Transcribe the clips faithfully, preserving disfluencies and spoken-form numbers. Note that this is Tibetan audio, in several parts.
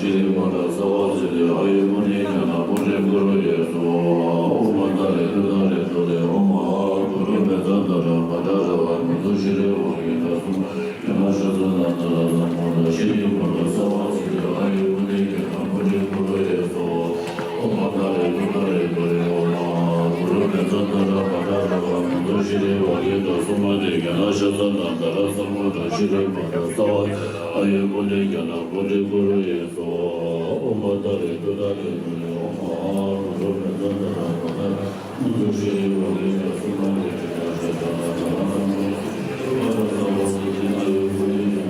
ཤྲཱི་པཱ་ད་སརྦ་སིདྡྷི་ཨཱ་ཡུ་པུ་ཎྜི་ཉཱ་ན་པུ་ཊི་ཀུ་རུ་ཡེ་སྭཱ་ཧཱ། ཨོཾ་མ་ད་རེ་ཏུཏྟཱ་རེ་ཏུ་རེ་ཨོཾ་ཨཱ་གུ་རུ་བཛྲ་ཏཱ་ར་བཛྲ་ར་བ་མུ་ཏུ་ཤྲཱི་ཝ་གི་ཏ་སུ་མ་ཏེ་ཉཱ་ན་ཤ་ས་ན་ཏཱ་ར་སཾ་བྷུ་ཏ། ཤྲཱི་པཱ་ད་སརྦ་སིདྡྷི་ཨཱ་ཡུ་པུ་ཎྜི་ཉཱ་ན་པུ་ཊི་ཀུ་རུ་ཡེ་སྭཱ་ཧཱ། ཨོཾ་མ་ད་རེ་ཏུཏྟཱ་རེ་ཏུ་རེ་ཨོཾ་ཨཱ་གུ་རུ་བཛྲ་ཏཱ་ར་བཛྲ་ར་བ་མུ་ཏུ་ཤྲཱི་ཝ་གི་ཏ་སུ་མ་ཏེ་ཉཱ་ན་ཤ་ས་ན་ཏཱ་ར་སཾ་བྷུ་ཏ། ཤྲཱི་པཱ་ད་སརྦ་སིདྡྷི་ཨཱ་ཡུ་པུ་ཎྜི་ཉཱ་ན་པུ་ཊི་ཀུ་རུ་ཡེ་སྭཱ་ཧཱ། ཨོཾ་མ་ད་རེ་ཏུཏྟཱ་རེ་ཏུ་རེ་ཨོཾ་ཨཱ་གུ་རུ་བཛྲ་ཏཱ་ར་བཛྲ་ར་བ་མུ་ཏུ་ཤྲཱི་ཝ་གི་ཏ་སུ་མ་ཏེ་ཉཱ་ན་ཤ་ས་ན་ཏཱ་ར་སཾ་བྷུ་ཏ། ཤྲཱི་པཱ་ད་སརྦ་སིདྡྷི་ཨཱ་ཡུ་པུ་ཎྜི་ཉཱ་ན་པུ་ཊི་ཀུ་རུ་ཡེ་སྭཱ་ཧཱ། ཨོཾ་མ་ད་རེ་ཏུཏྟཱ་རེ་ཏུ་རེ་ཨོཾ་ཨཱ་གུ་རུ་བཛྲ་ཏཱ་ར་བཛྲ་ར་བ་མུ་ཏུ་ཤྲཱི་ཝ་གི་ཏ་སུ་མ་ཏེ་ཉཱ་ན་ཤ་ས་ན་ཏཱ་ར་སཾ་བྷུ་ཏ། ཤྲཱི་པཱ་ད་སརྦ་སིདྡྷི་ཨཱ་ཡུ་པུ་ཎྜི་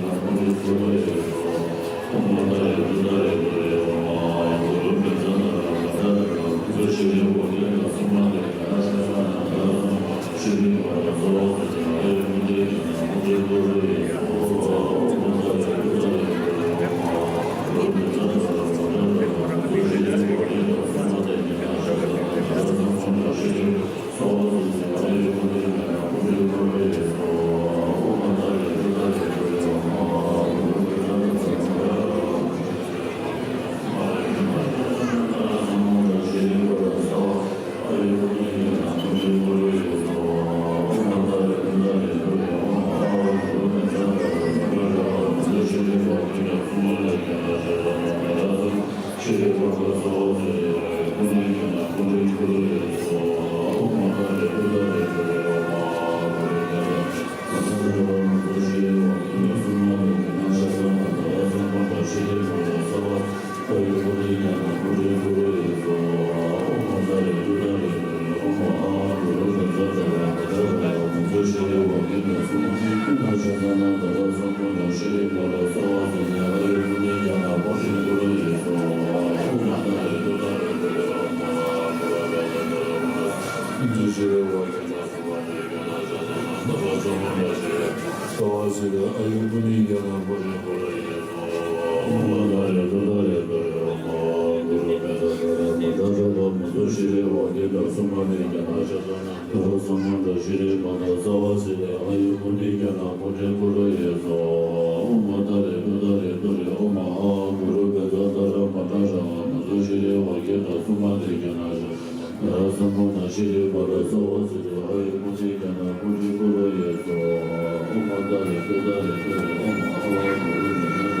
ཉཱ་ན་པུ་ཊི་ཀུ་རུ་ཡེ་སྭཱ་ཧཱ། ཨོཾ་མ་ད་རེ་ཏུཏྟཱ་རེ་ཏུ་རེ་ཨོཾ་ཨཱ་གུ་རུ་བཛྲ་ཏཱ་ར་བཛྲ་ར་བ་མུ་ཏུ་ཤྲཱི་ཝ་གི་ཏ་སུ་མ་ཏེ་ཉཱ་ན་ཤ་ས་ན་ཏཱ་ར་སཾ་བྷུ་ཏ། ཤྲཱི་པཱ་ད་སརྦ་སིདྡྷི་ཨཱ་ཡུ་པུ་ཎྜི་ཉཱ་ན་པུ་ཊི་ཀུ་རུ་ཡེ་སྭཱ་ཧཱ། ཨོཾ་མ་ད་རེ་ཏུཏྟཱ་རེ་ཏུ་རེ་ཨོཾ་ཨཱ་གུ་རུ་བཛྲ་ཏཱ་ར་བཛྲ་ར་བ་མུ་ཏུ་ཤྲཱི་ཝ་གི་ཏ་སུ་མ་ཏེ་ཉཱ་ན་ཤ་ས་ན་ཏཱ་ར་སཾ་བྷུ་ཏ། ཤྲཱི་པཱ་ད་སརྦ་སིདྡྷི་ཨཱ་ཡུ་པུ་ཎྜི་ཉཱ་ན་པུ་ཊི་ཀུ་རུ་ཡེ་སྭཱ་ཧཱ། ཨོཾ་མ་ད་རེ་ཏུཏྟཱ་རེ་ཏུ་རེ་ཨོཾ་ཨཱ་གུ་རུ་བཛྲ་ཏཱ་ར་བཛྲ་ར་བ་མུ་ཏུ་ཤྲཱི་ཝ་གི་ཏ་སུ་མ་ཏེ་ཉཱ་ན་ཤ་ས་ན་ཏཱ་ར་སཾ་བྷུ་ཏ། ཤྲཱི་པཱ་ད་སརྦ་སིདྡྷི་ཨཱ་ཡུ་པུ་ཎྜི་ཉཱ་ན་པུ་ཊི་ཀུ་རུ་ཡེ་སྭཱ་ཧཱ། ཨོཾ་མ་ད་རེ་ཏུཏྟཱ་རེ་ཏུ་རེ་ཨོཾ་ཨཱ་གུ་རུ་བཛྲ་ཏཱ་ར་བཛྲ་ར་བ་མུ་ཏུ་ཤྲཱི་ཝ་གི་ཏ་སུ་མ་ཏེ་ཉཱ་ན་ཤ་ས་ན་ཏཱ་ར་སཾ་བྷུ་ཏ། ཤྲཱི་པཱ་ད་སརྦ་སིདྡྷི་ཨཱ་ཡུ་པུ་ཎྜི་ཉཱ་ན་པུ་ཊི་ཀུ་རུ་ཡེ་སྭཱ་ཧཱ། ཨོཾ་མ་ད་རེ་ཏུཏྟཱ་རེ་ཏུ་རེ་ཨོཾ་ཨཱ་གུ་རུ་བཛྲ་ཏཱ་ར་བཛྲ་ར་བ་མུ་ཏུ་ཤྲཱི་ཝ་གི་ཏ་སུ་མ་ཏེ་ཉཱ་ན་ཤ་ས་ན་ཏཱ་ར་སཾ་བྷུ་ཏ། ཤྲཱི་པཱ་ད་སརྦ་སིདྡྷི་ཨཱ་ཡུ་པུ་ཎྜི་ཉཱ་ན་པུ་ཊི་ཀུ་རུ་ཡེ་སྭཱ་ཧཱ། ཨོཾ་མ་ད་རེ་ཏུཏྟཱ་རེ་ཏུ་རེ་ཨོཾ་ཨཱ་གུ་རུ་བཛྲ་ཏཱ་ར་བཛྲ་ར་བ་མུ་ཏུ་ཤྲཱི་ཝ་གི་ཏ་སུ་མ་ཏེ་ཉཱ་ན་ཤ་ས་ན་ཏཱ་ར་སཾ་བྷུ་ཏ། ཤྲཱི་པཱ་ད་སརྦ་སིདྡྷི་ཨཱ་ཡུ་པུ་ཎྜི་ཉཱ་ན་པུ་ཊི་ཀུ་རུ་ཡེ་སྭཱ་ཧཱ། ཨོཾ་མ་ད་རེ་ཏུཏྟཱ་རེ་ཏུ་རེ་ཨོཾ་ཨཱ་གུ་རུ་བཛྲ་ཏཱ་ར་བཛྲ་ར་བ་མུ་ཏུ་ཤྲཱི་ཝ་གི་ཏ་སུ་མ་ཏེ་ཉཱ་ན་ཤ་ས་ན་ཏཱ་ར་སཾ་བྷུ་ཏ། ཤྲཱི་པཱ་ད་སརྦ་སིདྡྷི་ཨཱ་ཡུ་པུ་ཎྜི་ཉཱ་ན་པུ་ཊི་ཀུ་རུ་ཡེ་སྭཱ་ཧཱ། ཨོཾ་མ་ད་རེ་ཏུཏྟཱ་རེ་ཏུ་རེ་ཨོཾ་ཨཱ་གུ་རུ་བཛྲ་ཏཱ་ར་བཛྲ་ར་བ་མུ་ཏུ་ཤྲཱི་ཝ་གི་ཏ་སུ་མ་ཏེ་ཉཱ་ན་ཤ་ས་ན་ཏཱ་ར་སཾ་བྷུ་ཏ། ཤྲཱི་པཱ་ད་སརྦ་སིདྡྷི་ཨཱ་ཡུ་པུ་ཎྜི་ཉཱ་ན་པུ་ཊི་ཀུ་རུ་ཡེ་སྭཱ་ཧཱ། ཨོཾ་མ་ད་རེ་ཏུཏྟཱ་རེ་ཏུ་རེ་ཨོཾ་ཨཱཿཧཱུྃ་གུ་རུ་བཛྲ་ཏཱ་ར་བཛྲ་ར་བ་མུ་ཏུ་ཤྲཱི་ཝ་གི་ཏ་སུ་མ་ཏེ་ཉཱ་ན་ཤ་ས་ན་ཏཱ་ར་སཾ་བྷུ་ཏ། ཤྲཱི་པཱ་ད་སརྦ་སིདྡྷི་ཨཱ་ཡུ་པུ་ཎྜི་ཉཱ་ན་པུ་ཊི་ཀུ་རུ་ཡེ་སྭཱ་ཧཱ། ཨོཾ་མ་ད་རེ་ཏུཏྟཱ་རེ་ཏུ་རེ་ཨོཾ་ཨཱཿཧཱུྃ་གུ་རུ་བཛྲ་ཏཱ་ར་བཛྲ་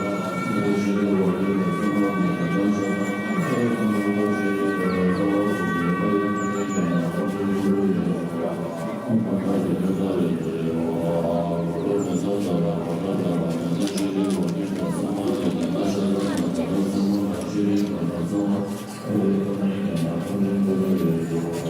ར་བ་མུ་ཏུ་ཤྲཱི་ཝ་གི་ཏ་སུ་མ་ཏེ་ཉཱ་ན་ཤ་ས་ན་ཏཱ་ར་སཾ་བྷུ་ཏ། ཤྲཱི་པཱ་ད་སརྦ་སིདྡྷི་ཨཱ་ཡུ་པུ་ཎྜི་ཉཱ་ན་པུ་ཊི་ཀུ་རུ་ཡེ་སྭཱ་ཧཱ། ཨོཾ་མ་ད་རེ་ཏུཏྟཱ་རེ་ཏུ་རེ་ཨོཾ་ཨཱཿཧཱུྃ་གུ་རུ་བཛྲ་ཏཱ་ར་བཛྲ་ར་བ་མུ་ཏུ་ཤྲཱི་ཝ་གི་ཏ་སུ་མ་ཏེ་ཉཱ་ན་ཤ་ས་ན་ཏཱ་ར་སཾ་བྷུ་ཏ། ཤྲཱི་པཱ་ད་སརྦ་སིདྡྷི་ཨཱ་ཡུ་པུ་ཎྜི་ཉཱ་ན་པུ་ཊི་ཀུ་རུ་ཡེ་སྭཱ་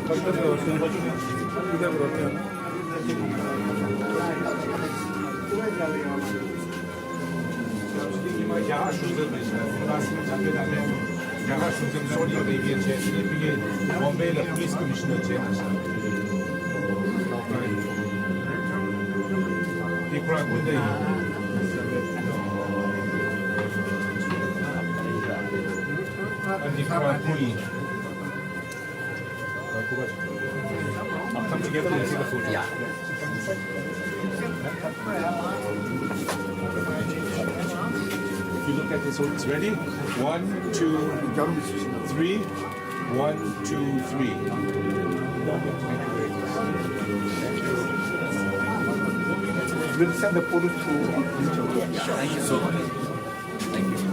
རྒྱ་གར་གཞུང་འཛིན་སོག་ཡིག་ལས་འགན་བྱས་ནས་ཕ་གི་བོམ་བེ་ལ་པུ་ལིས་ཀོ་མི་ཤི་ནར་བྱས་ན་ཤག་འདི་ཁོ་རང་སྐུ་ཟླ་ཡིན། འདི་ཁོ་རང་སྐུ་ཡིན། Come together and see the photo. Yeah. If you look at this, so it's ready. One, two, three. One, two, three. Thank you very much. We'll send the photo through. Thank you so much. Thank you.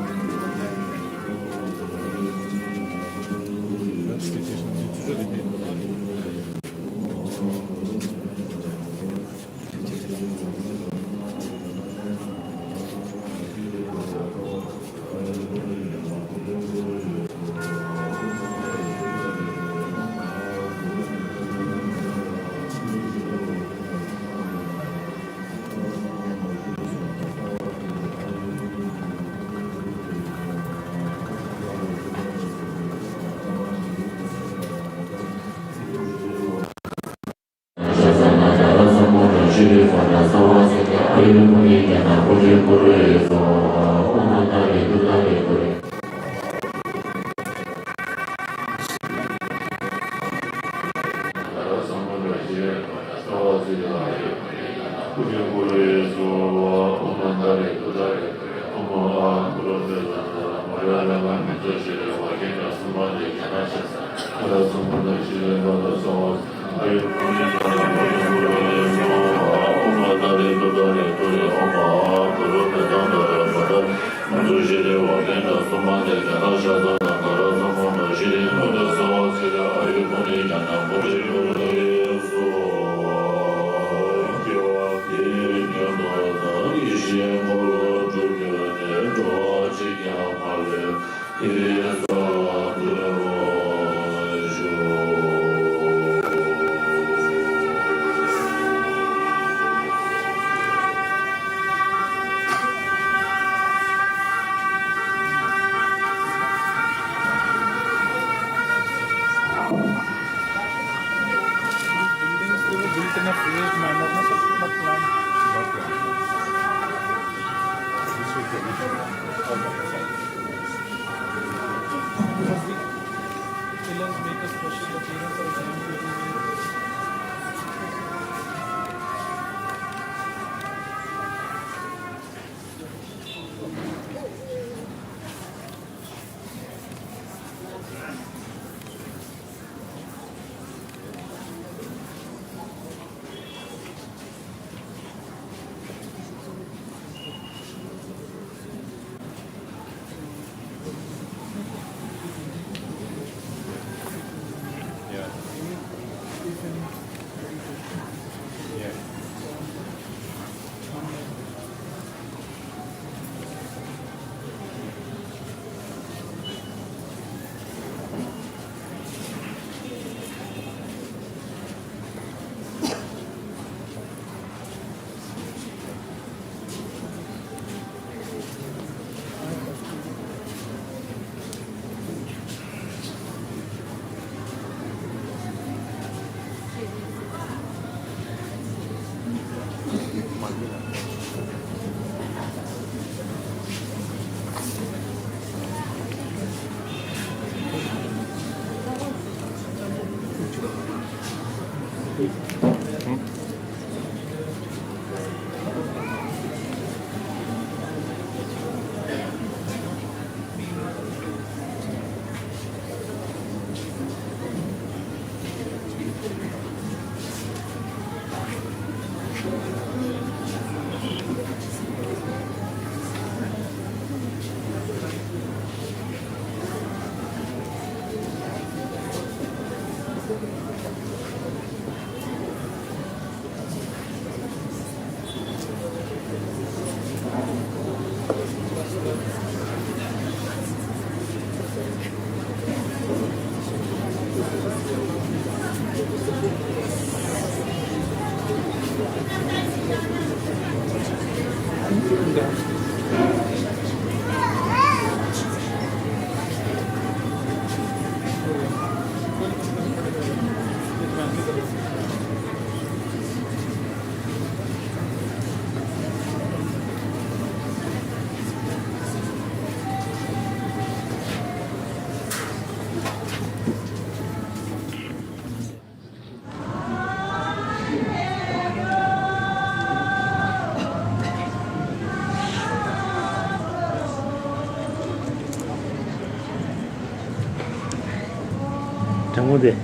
དྲང་མོ་དེ།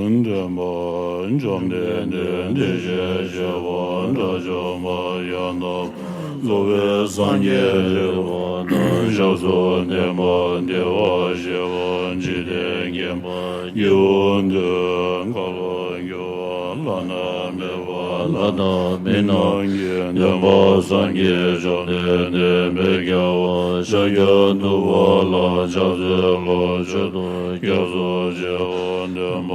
འདྲེན་པ་བཅོམ་ལྡན་འདས་དེ་བཞིན་གཤེགས་པ་དགྲ་བཅོམ་པ་ཡང་དག་པར་རྫོགས་པའི་སངས་རྒྱས་རིག་པ་དང་ཞབས་སུ་ལྡན་པ་བདེ་བར་གཤེགས་པ་འཇིག་རྟེན་མཁྱེན་པ་སྐྱེས་བུ་འདུལ་བའི་འཁོར་ལོ་སྒྱུར་བ་བླ་ན་མེད་པ་ལྷ་དང་མི་རྣམས་ཀྱི་སྟོན་པ་སངས་རྒྱས་བཅོམ་ལྡན་འདས་དཔལ་རྒྱལ་བ་ཤཱཀྱ་ཐུབ་པ་ལ་ཕྱག་འཚལ་ལོ། མཆོད་དོ་སྐྱབས་སུ་མཆིའོ། འདྲེན་པ་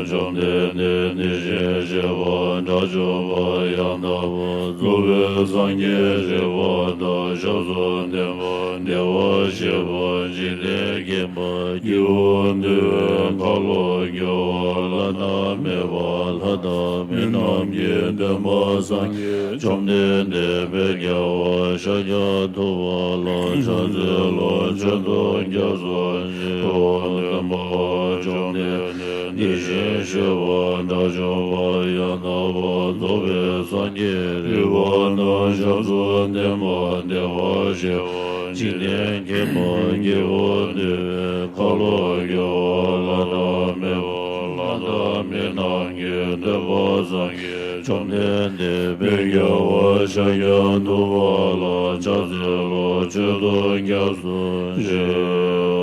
བཅོམ་ལྡན་འདས་དེ་བཞིན་གཤེགས་པ་དགྲ་བཅོམ་པ་ཡང་དག་པར་རྫོགས་པའི་སངས་རྒྱས་རིག་པ་དང་ཞབས་སུ་ལྡན་པ་བདེ་བར་གཤེགས་པ་འཇིག་རྟེན་མཁྱེན་པ་སྐྱེས་བུ་འདུལ་བའི་འཁོར་ལོ་སྒྱུར་བ་བླ་ན་མེད་པ་ལྷ་དང་མི་རྣམས་ཀྱི་སྟོན་པ་སངས་རྒྱས་བཅོམ་ལྡན་འདས་དཔལ་རྒྱལ་བ་ཤཱཀྱ་ཐུབ་པ་ལ་ཕྱག་འཚལ་ལོ། མཆོད་དོ་སྐྱབས་སུ་མཆིའོ། འདྲེན་པ་བཅོམ་ལྡན་འདས་དེ་བཞིན་གཤེགས་པ་དགྲ་བཅོམ་པ་ཡང་དག་པར་རྫོགས་པའི་སངས་རྒྱས་རིག་པ་དང་ཞབས་སུ་ལྡན་པ་བདེ་བར་གཤེགས་པ་འཇིག་རྟེན་མཁྱེན་པ་སྐྱེས་བུ་འདུལ་བའི་འཁོར་ལོ་སྒྱུར་བ་བླ་ན་མེད་པ་ལྷ་དང་མི་རྣམས་ཀྱི་སྟོན་པ་སངས་རྒྱས་བཅོམ་ལྡན་འདས་དཔལ་རྒྱལ་བ་ ཕྱག་རྒྱ་ཐུབ་པ་ལ་ཕྱག་འཚལ་ལོ། མཆོད་དོ་སྐྱབས་སུ་མཆིའོ།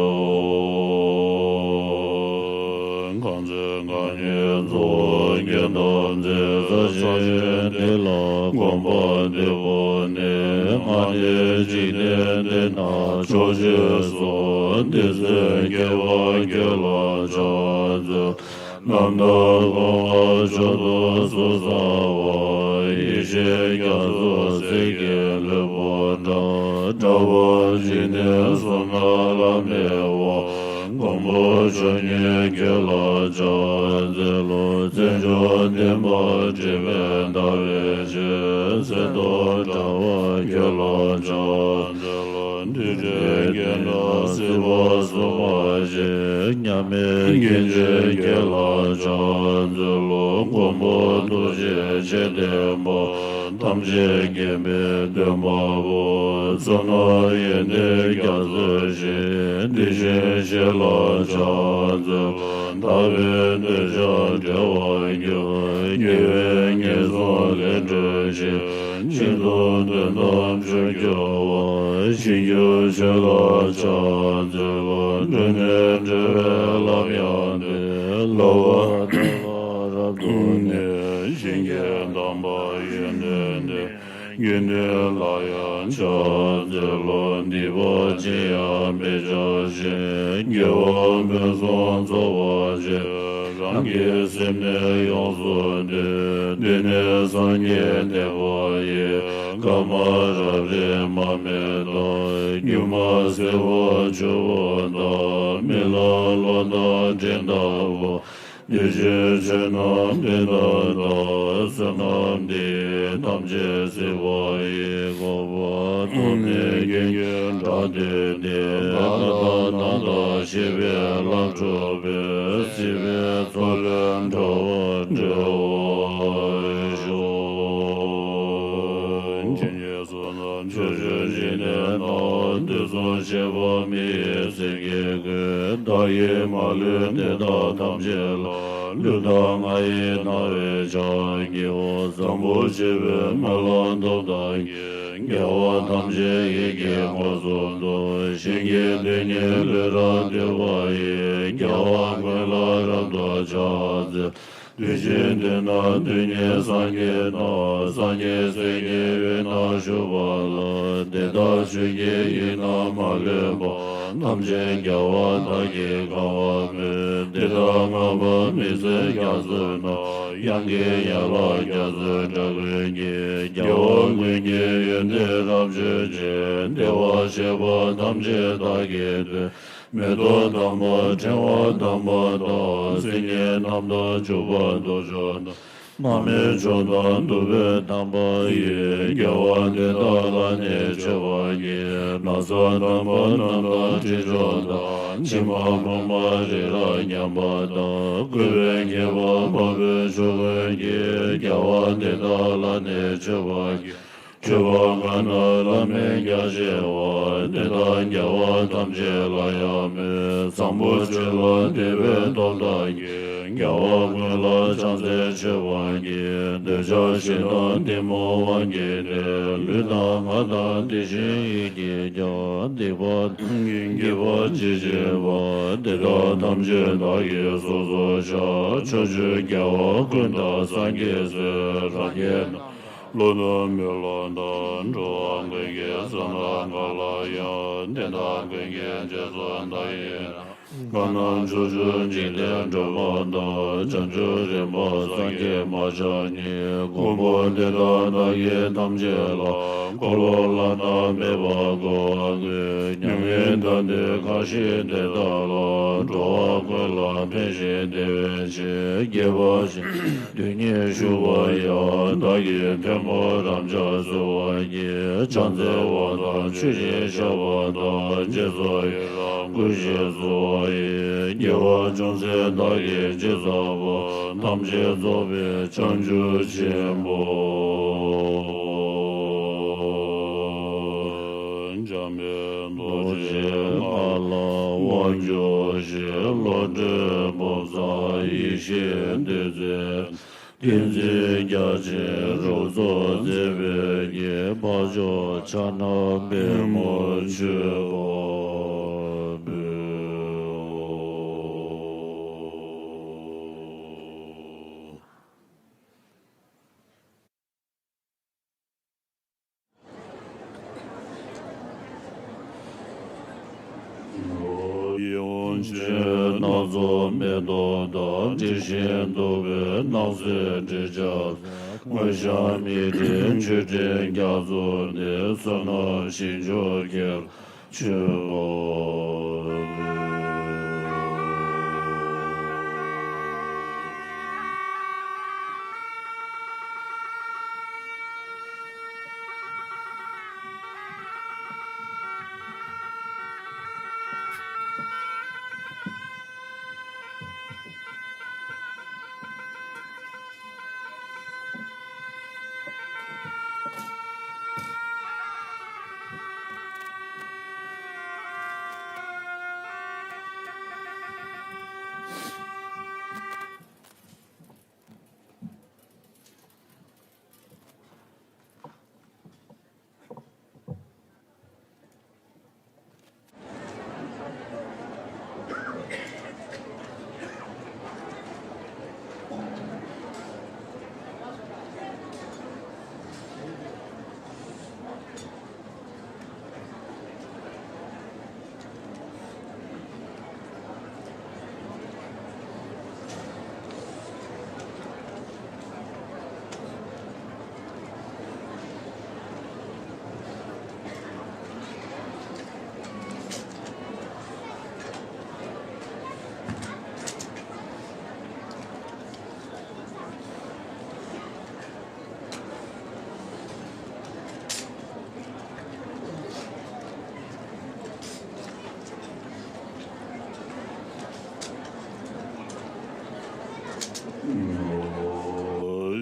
གང་ཚེ་རྐང་གཉིས་གཙོ་བོ་རྒྱན་དུ་མཛད། ས་གཞི་འདི་ལ་གོམ་པ་བདུན་པོ་ནི། སྔགས་ནི་འཇིག་རྟེན་འདི་ན་ཕྱོགས་བཅུ་སོགས། འདི་ཚེ་དགེ་བ་ཁྱོད་ལ་ཕྱག་འཚལ། རྣམ་དག་འཁོར་བ་མཆོག་ཏུ་སོ་སོར་བར། ཡེ་ཤེས་རྒྱ་མཚོ་གསེར་གྱི་ལྷུན་པོ་འདྲ། འདྲ་བར་འཇིག་རྟེན་གསུམ་ན་བླ་མེད་པ། མགོན་པོ་མཆོག་བརྙེས་ཁྱོད་ལ་ཕྱག་འཚལ་ལོ། རྩེ་མཆོག་ལྡན་པ་སྤྲུལ་པའི་ཟླ་བའི་ཕྱེད། གསེར་མདོག་འདྲ་བ་ཁྱོད་ལ་ཕྱག་འཚལ་ལོ། རྡུལ་བྲལ་རྒྱན་དྲུག་སྲིད་པ་སྲུང་བར་བྱེད། མཉམ་མེད་སྐྱེ་མཆེད་ཁྱོད་ལ་ཕྱག་འཚལ་ལོ། མགོན་པོ་ཐུགས་རྗེ་ཆེ་ལྡན་པ། ཐམས་ཅད་མཁྱེན་པའི་སྟོན་པ་པོ། བསོད་ནམས་ཡོན་ཏན་རྒྱ་མཚོའི་གཞི། དེ་བཞིན་གཤེགས་ལ་ཕྱག་འཚལ་ལོ། དག་པའི་འདོད་ཆགས་བྲལ་བར་འགྱུར། དགེ་བས་ངན་སོང་ལས་སྒྲོལ་ཞིང་། ཤིན་ཏུ་དོན་དམ་ཆོས་སྐྱོང་བ། ཞིང་བཅུ་ཆོས་ལ་ཕྱག་འཚལ་ལོ། འགྲོ་ནས་འགྲོ་བའི་ལམ་ཡང་སྟོན། ལག་པ་བརྡབ་པ་རབ་ཏུ་གནོན། ཞིང་གི་དམ་པ་ཡོན་ཏན་ལྡན། དགེ་འདུན་ལ་ཡང་ཕྱག་འཚལ་ལོ། སྡིག་པ་ཅི་ཡང་མི་བྱ་ཞིང་། དགེ་བ་ཕུན་སུམ་ཚོགས་པར་བྱེད། རང་གི་སེམས་ནི་ཡོངས་སུ་འདུལ། འདི་ནི་སངས་རྒྱས་བསྟན་པ་ཡི། བླ་མ་རབ་རིམ་མ་སྨད་དང་། སྒྱུ་མ་སེར་པོ་ཆུ་བོ་དང་། རྨི་ལམ་ཀློང་དང་འདྲེན་ལྟ་བུ། དེ་བཞིན་ཆོས་རྣམས་དེ་ལྟར་བལྟ། བསོད་ནམས་འདི་ཡིས་ཐམས་ཅད་གཟིགས་པ་ཡི། འགོག་པ་དང་ནི་རྐྱེན་གྱིས་བྲག་བརྟེན་ཏེ། ད་ལྟ་ནམ་དུ་ཤེས་པའི་ལམ་སྒྲུབ་པའི། སྲིད་པའི་མཚོ་ལས་འགྲོ་བ་སྒྲོལ་བར་ཤོག། བསོད་ནམས་ཕྱོགས་བཅུའི་འཇིག་རྟེན་ན། དུས་གསུམ་གཤེགས་པ་མི་ཡི་སེང་གེ་ཀུན། བདག་གིས་མ་ལུས་དེ་དག་ཐམས་ཅད་ལ། ལུས་དང་ངག་ཡིད་རྣ་བའི་ཕྱག་བགྱིའོ། བཟང་པོ་སྤྱོད་པའི་སྨོན་ལམ་སྟོབས་དང་བརྒྱུད། རྒྱལ་བ་ཐམས་ཅད་ཡིད་ཀྱིས་མངོན་སུམ་དུ། ཞིང་གི་རྡུལ་སྙེད་ལུས་རབ་བཏུད་པ་ཡིས། རྒྱལ་བ་ཀུན་ལ་རབ་ཏུ་ཕྱག་འཚལ། དུས་གཅིག་ཏུ་ན་རྡུལ་སྙེད་སངས་རྒྱས་རྣམས། སངས་རྒྱས་སྲས་ཀྱི་དབུས་ན་བཞུགས་པ་ལ། དེ་དག་ཆོས་ཀྱི་དབྱིངས་རྣམས་མ་ལུས་པ། ཐམས་ཅད་རྒྱལ་བ་དག་གིས་གང་བར་མོས། དེ་དག་བསྔགས་པ་མི་ཟད་རྒྱ་མཚོ་རྣམས། དབྱངས་ཀྱི་ཡན་ལག་རྒྱ་མཚོའི་སྒྲ་ཀུན་གྱིས། རྒྱལ་བ་ཀུན་གྱི་ཡོན་ཏན་རབ་བརྗོད་ཅིང་། བདེ་བར་གཤེགས་པ་ཐམས་ཅད་བདག་གིས་བསྟོད། མེ་ཏོག་དམ་པ་ཕྲེང་བ་དམ་པ་དང་། སིལ་སྙན་རྣམ་དག་བྱུག་པ་དུར་ཁྲོད་དང་། མར་མེ་མཆོག་དང་བདུག་སྤོས་དམ་པ་ཡིས། རྒྱལ་བ་དེ་དག་ལ་ནི་མཆོད་པར་བགྱི། ན་བཟའ་དམ་པ་རྣམས་དང་དྲི་མཆོག་དང་། ཕྱེ་མ་ཕུར་མ་རི་རབ་མཉམ་པ་དང་། བཀོད་པའི་ཁྱད་པར་འཕགས་པའི་མཆོག་ཀུན་གྱིས། རྒྱལ་བ་དེ་དག་ལ་ནི་མཆོད་པར་བགྱི། མཆོད་པ་སྔ་ན་བླ་མེད་རྒྱ་ཆེ་བ། དེ་དག་རྒྱལ་བ་ཐམས་ཅད་ལ་ཡང་མོས། བཟང་པོ་སྤྱོད་ལ་དད་པའི་སྟོབས་དང་བརྒྱུད། རྒྱལ་བ་ཀུན་ལ་ཕྱག་འཚལ་མཆོད་པར་བགྱི། འདོད་ཆགས་ཞེ་སྡང་གཏི་མུག་དབང་གྱུར་ཏེ། ལུས་དང་ངག་དང་དེ་བཞིན་ཡིད་ཀྱིས་ཀྱང་། སྡིག་པ་ཐམས་ཀྱང་བགྱིས་པ་ཇི་བཞིན་པ། དེ་དག་ཐམས་ཅད་བདག་གིས་སོ་སོར་བཤགས། ཕྱོགས་བཅུའི་རྒྱལ་བ་ཀུན་དང་སངས་རྒྱས་སྲས། རང་རྒྱལ་རྣམས་ལ་ཀླུ་དང་མེ་ལོང་དང་། འགྲོ་བ་ཀུན་གྱི་བསོད་ནམས་གང་ལ་ཡང་། དེ་དག་ཀུན་གྱི་རྗེས་སུ་བདག་ཡི་རང་། གང་རྣམས་ཕྱོགས་བཅུའི་འཇིག་རྟེན་སྒྲོན་མ་དང་། བྱང་ཆུབ་རིམ་པ་སངས་རྒྱས་མ་ཆགས་གཉིས། མགོན་པོ་དེ་དག་བདག་གིས་ཐམས་ཅད་ལ། འཁོར་ལོ་བླ་ན་མེད་པ་བསྐོར་བར་བསྐུལ། མྱ་ངན་འདའ་སྟོན་གང་བཞེད་དེ་དག་ལ། འགྲོ་བ་ཀུན་ལ་ཕན་ཞིང་བདེ་བའི་ཕྱིར། དགྱེས་པ་ཆེན་རྡུལ་སྙེད་ཞུ་བར་ཡང་། བདག་གིས་ཐལ་མོ་རབ་འབྱམས་གསོལ་བར་བགྱི། ཕྱག་འཚལ་བ་དང་མཆོད་ཅིང་བཤགས་པ་དང་། རྗེས་སུ་ཡི་རང་བསྐུལ་ཞིང་གསོལ་བ་ཡི། དགེ་བ་ཅུང་ཟད་བདག་གིས་ཅི་བསགས་པ། ཐམས་ཅད་རྫོགས་པའི་བྱང་ཆུབ་ཆེན་པོ། འཇམ་དཔལ་རྡོ་རྗེ་ངག་དབང་ཕྱོགས་བཞིར་བློ་གྲོས་ཕུན་ཚོགས་ཡེ་ཤེས་བདུད་རྩི། བསྟན་འཛིན་རྒྱ་ཆེན་རབ་རྫོགས་མཛད་པའི་རྒྱན། འཕགས་མཆོག་ཕྱག་ན་པདྨོ་མཆོད་པ་འབུལ། ཡིད་འོང་ཆོས་སྣ་ཚོགས་མེ་ཏོག་དང་། དྲི་ཞིམ་བདུག་སྤོས་སྣང་གསལ་དྲི་ཆབ། མངོན་ཤམ་མི་བདེན་མཆོད་སྤྲིན་རྒྱ་མཚོ་ནས། བསོད་ནམས་ཞིང་མཆོག་ཁྱེད་ལ་མཆོད་པ་འབུལ།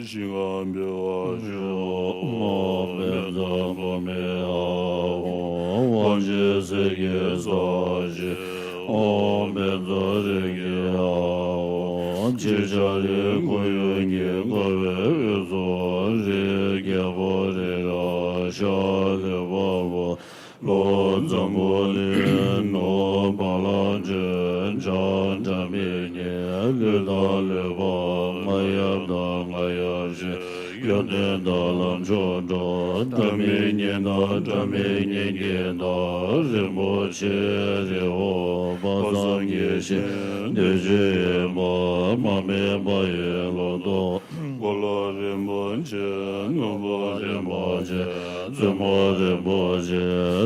ཞིང་ཁམས་འཕེལ་བར་ཤོག་ཨོཾ་བཛྲ་གོ་མི་ཨཱཿཧཱུྃ། དབང་ཆེན་གསེར་གྱི་ས་གཞི། ཨོཾ་བཛྲ་རེ་ཀེ་ཨཱཿཧཱུྃ། ཕྱི་ལྕགས་རི་ཁོར་ཡུག་གིས་བསྐོར་བའི་དབུས་སུ། རིའི་རྒྱལ་པོ་རི་རབ། ཤར་ལུས་འཕགས་པོ། ལྷོ་འཛམ་བུ་གླིང་། ནུབ་བ་ལང་སྤྱོད། བྱང་སྒྲ་མི་སྙན། ལུས་དང་ལུས་འཕགས། རྔ་ཡབ་དང་རྔ་ཡབ་གཞན། ཡོན་ཏན་དང་ལམ་མཆོག་འགྲོ། སྒྲ་མི་སྙན་དང་སྒྲ་མི་སྙན་གྱི་བདག་རིན་པོ་ཆེ་རི་བོ་དཔག་བསམ་གྱི་ཞིང་། འདུས་བྱས་ཡོད་པ་མ་དམིགས་པ་ཡི་ལོ་ཏོག་འཁོར་ལོ་རིན་པོ་ཆེ། ནོར་བུ་རིན་པོ་ཆེ། བཙུན་མོ་རིན་པོ་ཆེ།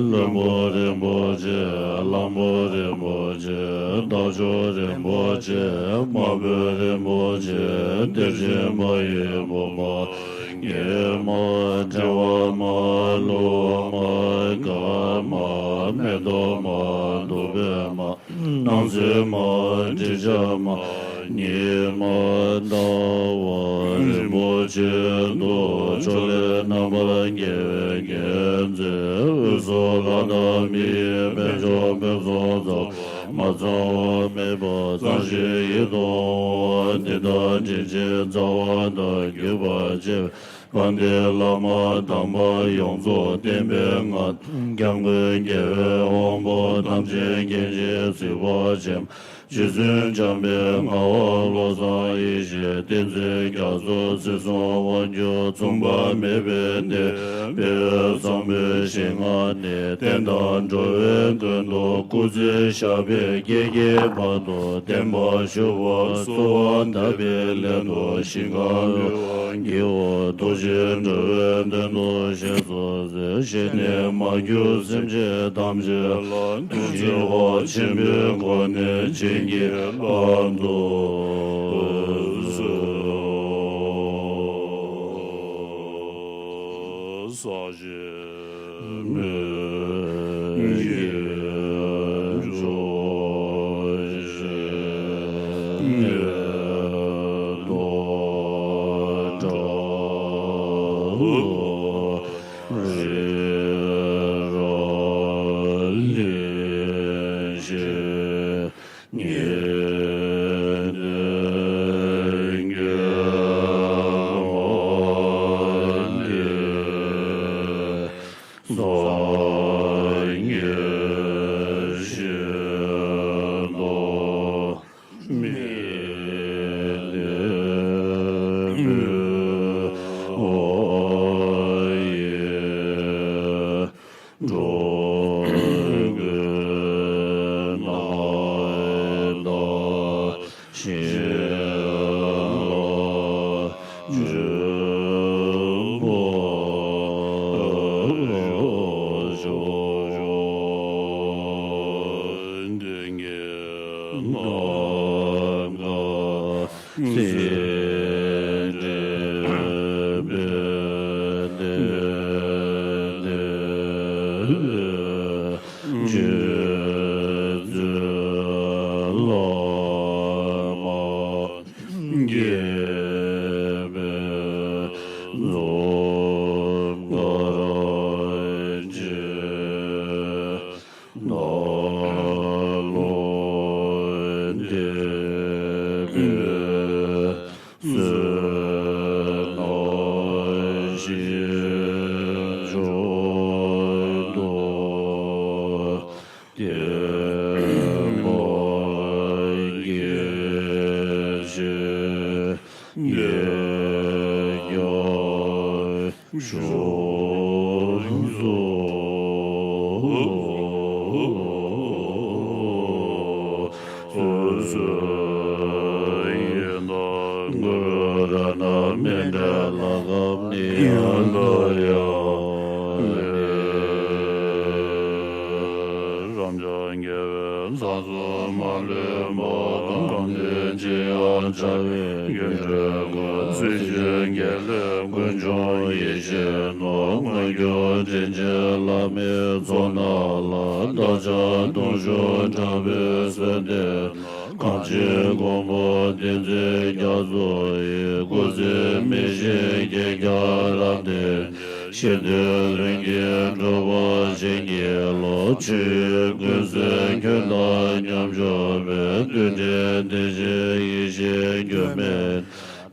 བློན་པོ་རིན་པོ་ཆེ། གླང་པོ་རིན་པོ་ཆེ། རྟ་མཆོག་རིན་པོ་ཆེ། དམར་པོ་རིན་པོ་ཆེ། གཏེར་ཆེན་མ་ཡི་བུ་མོ། ཉི་མ། དཔྲལ་བ་མ། ལུས་མ། སྐར་མ། མེ་ཏོག་མ། བདུག་སྤོས་མ། སྣང་སྲིད་མ། དྲི་ཆབ་མ། ཉི་མ་ཟླ་བ་རིན་པོ་ཆེ་འདུ། ཕྱོགས་ལས་རྣམ་པར་རྒྱལ་བའི་རྒྱལ་མཚན། དབུས་སུ་ལྷ་དང་མི་ཡི་དཔལ་མཆོག་ཕུན་སུམ་ཚོགས། མ་ཚང་བ་མེད་པ་གཙང་ཞིང་ཡིད་དུ་འོང་བ། འདི་དག་དྲིན་ཅན་རྩ་བ་དང་བརྒྱུད་པར་བཅས། དཔལ་ལྡན་བླ་མ་དམ་པ་ཡོངས་རྫོགས་བསྟན་པའི་མངའ་ཐང་། སྐྱབས་མགོན་རྒྱལ་བའི་དབང་པོ་དམ་ཅན་མཁན་ཆེན་གཟིགས་པ་ཆེན་པོ། རྗེ་བཙུན་འཇམ་དཔལ་ངག་དབང་བློ་བཟང་ཡེ་ཤེས། བསྟན་འཛིན་རྒྱ་མཚོ་སྲིད་གསུམ་དབང་སྒྱུར་མཚུངས་པ་མེད་པའི་བསྟན་པའི་བཟང་པོའི་ཞིང་ཁམས་ནས། བསྟན་དང་འགྲོ་བའི་མགོན་དུ་སྐུ་ཚེ་ཞབས་པད་བསྐལ་བརྒྱའི་བར་དུ་བརྟན་པར་བཞུགས་པར་གསོལ་བ་འདེབས་པའི་སླད་དུ། ཞིང་ཁམས་ལུས་དབང་སྐྱེ་བོ་ཐུགས་རྗེ་འགྲོ་བའི་དོན་དུ་གཤེགས་སུ་གསོལ། ཞལ་ནས་མར་གྱུར་སེམས་ཅན་ཐམས་ཅད་ལ། ཐུགས་བརྩེ་བ་ཆེན་པོའི་སྒོ་ནས་བྱིན་གྱིས་བརླབ་ཏུ་གསོལ། ས་གཞི་མེ་ཡིས་སྦྱོར་ཞིང་། མེ་ཏོག་བཀྲ་ལ་རི་རབ་ལེགས་བཤད་ཉི་ཟླའི་རྒྱན། སངས་རྒྱས་ཤིན་ཏུ་མི་ལྡན་པའི་འོ་ཡི་འགྲོ་ཀུན་ནམ་དག་ཞིང་ལ་འཇུག་པར་ཤོག། ཏིང་ངེ་འཛིན་ནམ་མཁའ་སྤྱན་འདྲེན་པའི་གདན་འདིར་རྗེ་བཙུན་བླ་མ་མཁྱེན་པའི་འཛུམ་དཀར་ཅན། ནཱ་རོ་དེ་བའི་བསོད་ནམས་ཞིང་མཆོག་ཏུ་བརྟན་པར་བསྐྱེད་ཅིང་། རྒྱས་ཀྱང་བཞུགས་སོ། སོ་སོའི་ཡི་དམ་གུ་རུ་རཏྣ་མཎྜལ་ལ་སྐབས་ནི་ཡང་དང་ཡང་མེད། རབ་འབྱམས་རྒྱལ་བའི་ཚོགས་གཙོ་མ་ལུས་པ་དང་། དགའ་བདེ་ཆེ་ཡང་བྱ་བའི་རྒྱུ་འབྲས་ཀུན། སྲིད་ཞིའི་དགེ་ལེགས་ཀུན་འབྱུང་ཡེ་ཤེས་སྣང་། མངོན་གྱུར་དྲིན་ཅན་བླ་མའི་ཚོགས་རྣམས་ལ། བདག་ཅག་གདུང་ཤུགས་དྲག་པོས་གསོལ་འདེབས་ན། གངས་ཅན་མགོན་པོ་བསྟན་འཛིན་རྒྱ་མཚོ་ཡི། སྐུ་ཚེ་མི་ཤིགས་རྒྱལ་ཁྱབ་རབ་བརྟན་ཅིང་། ཞི་དུལ་ལྷུན་གྱིས་འགྲོ་བ་བྱིན་གྱིས་རློབས། ཆོས་ཀུན་སེལ་ཁྱོད་དང་མཉམ་བཞུགས་པའི། འདུས་བྱས་བདེ་གཤེགས་ཡེ་ཤེས་སྒྱུ་མའི་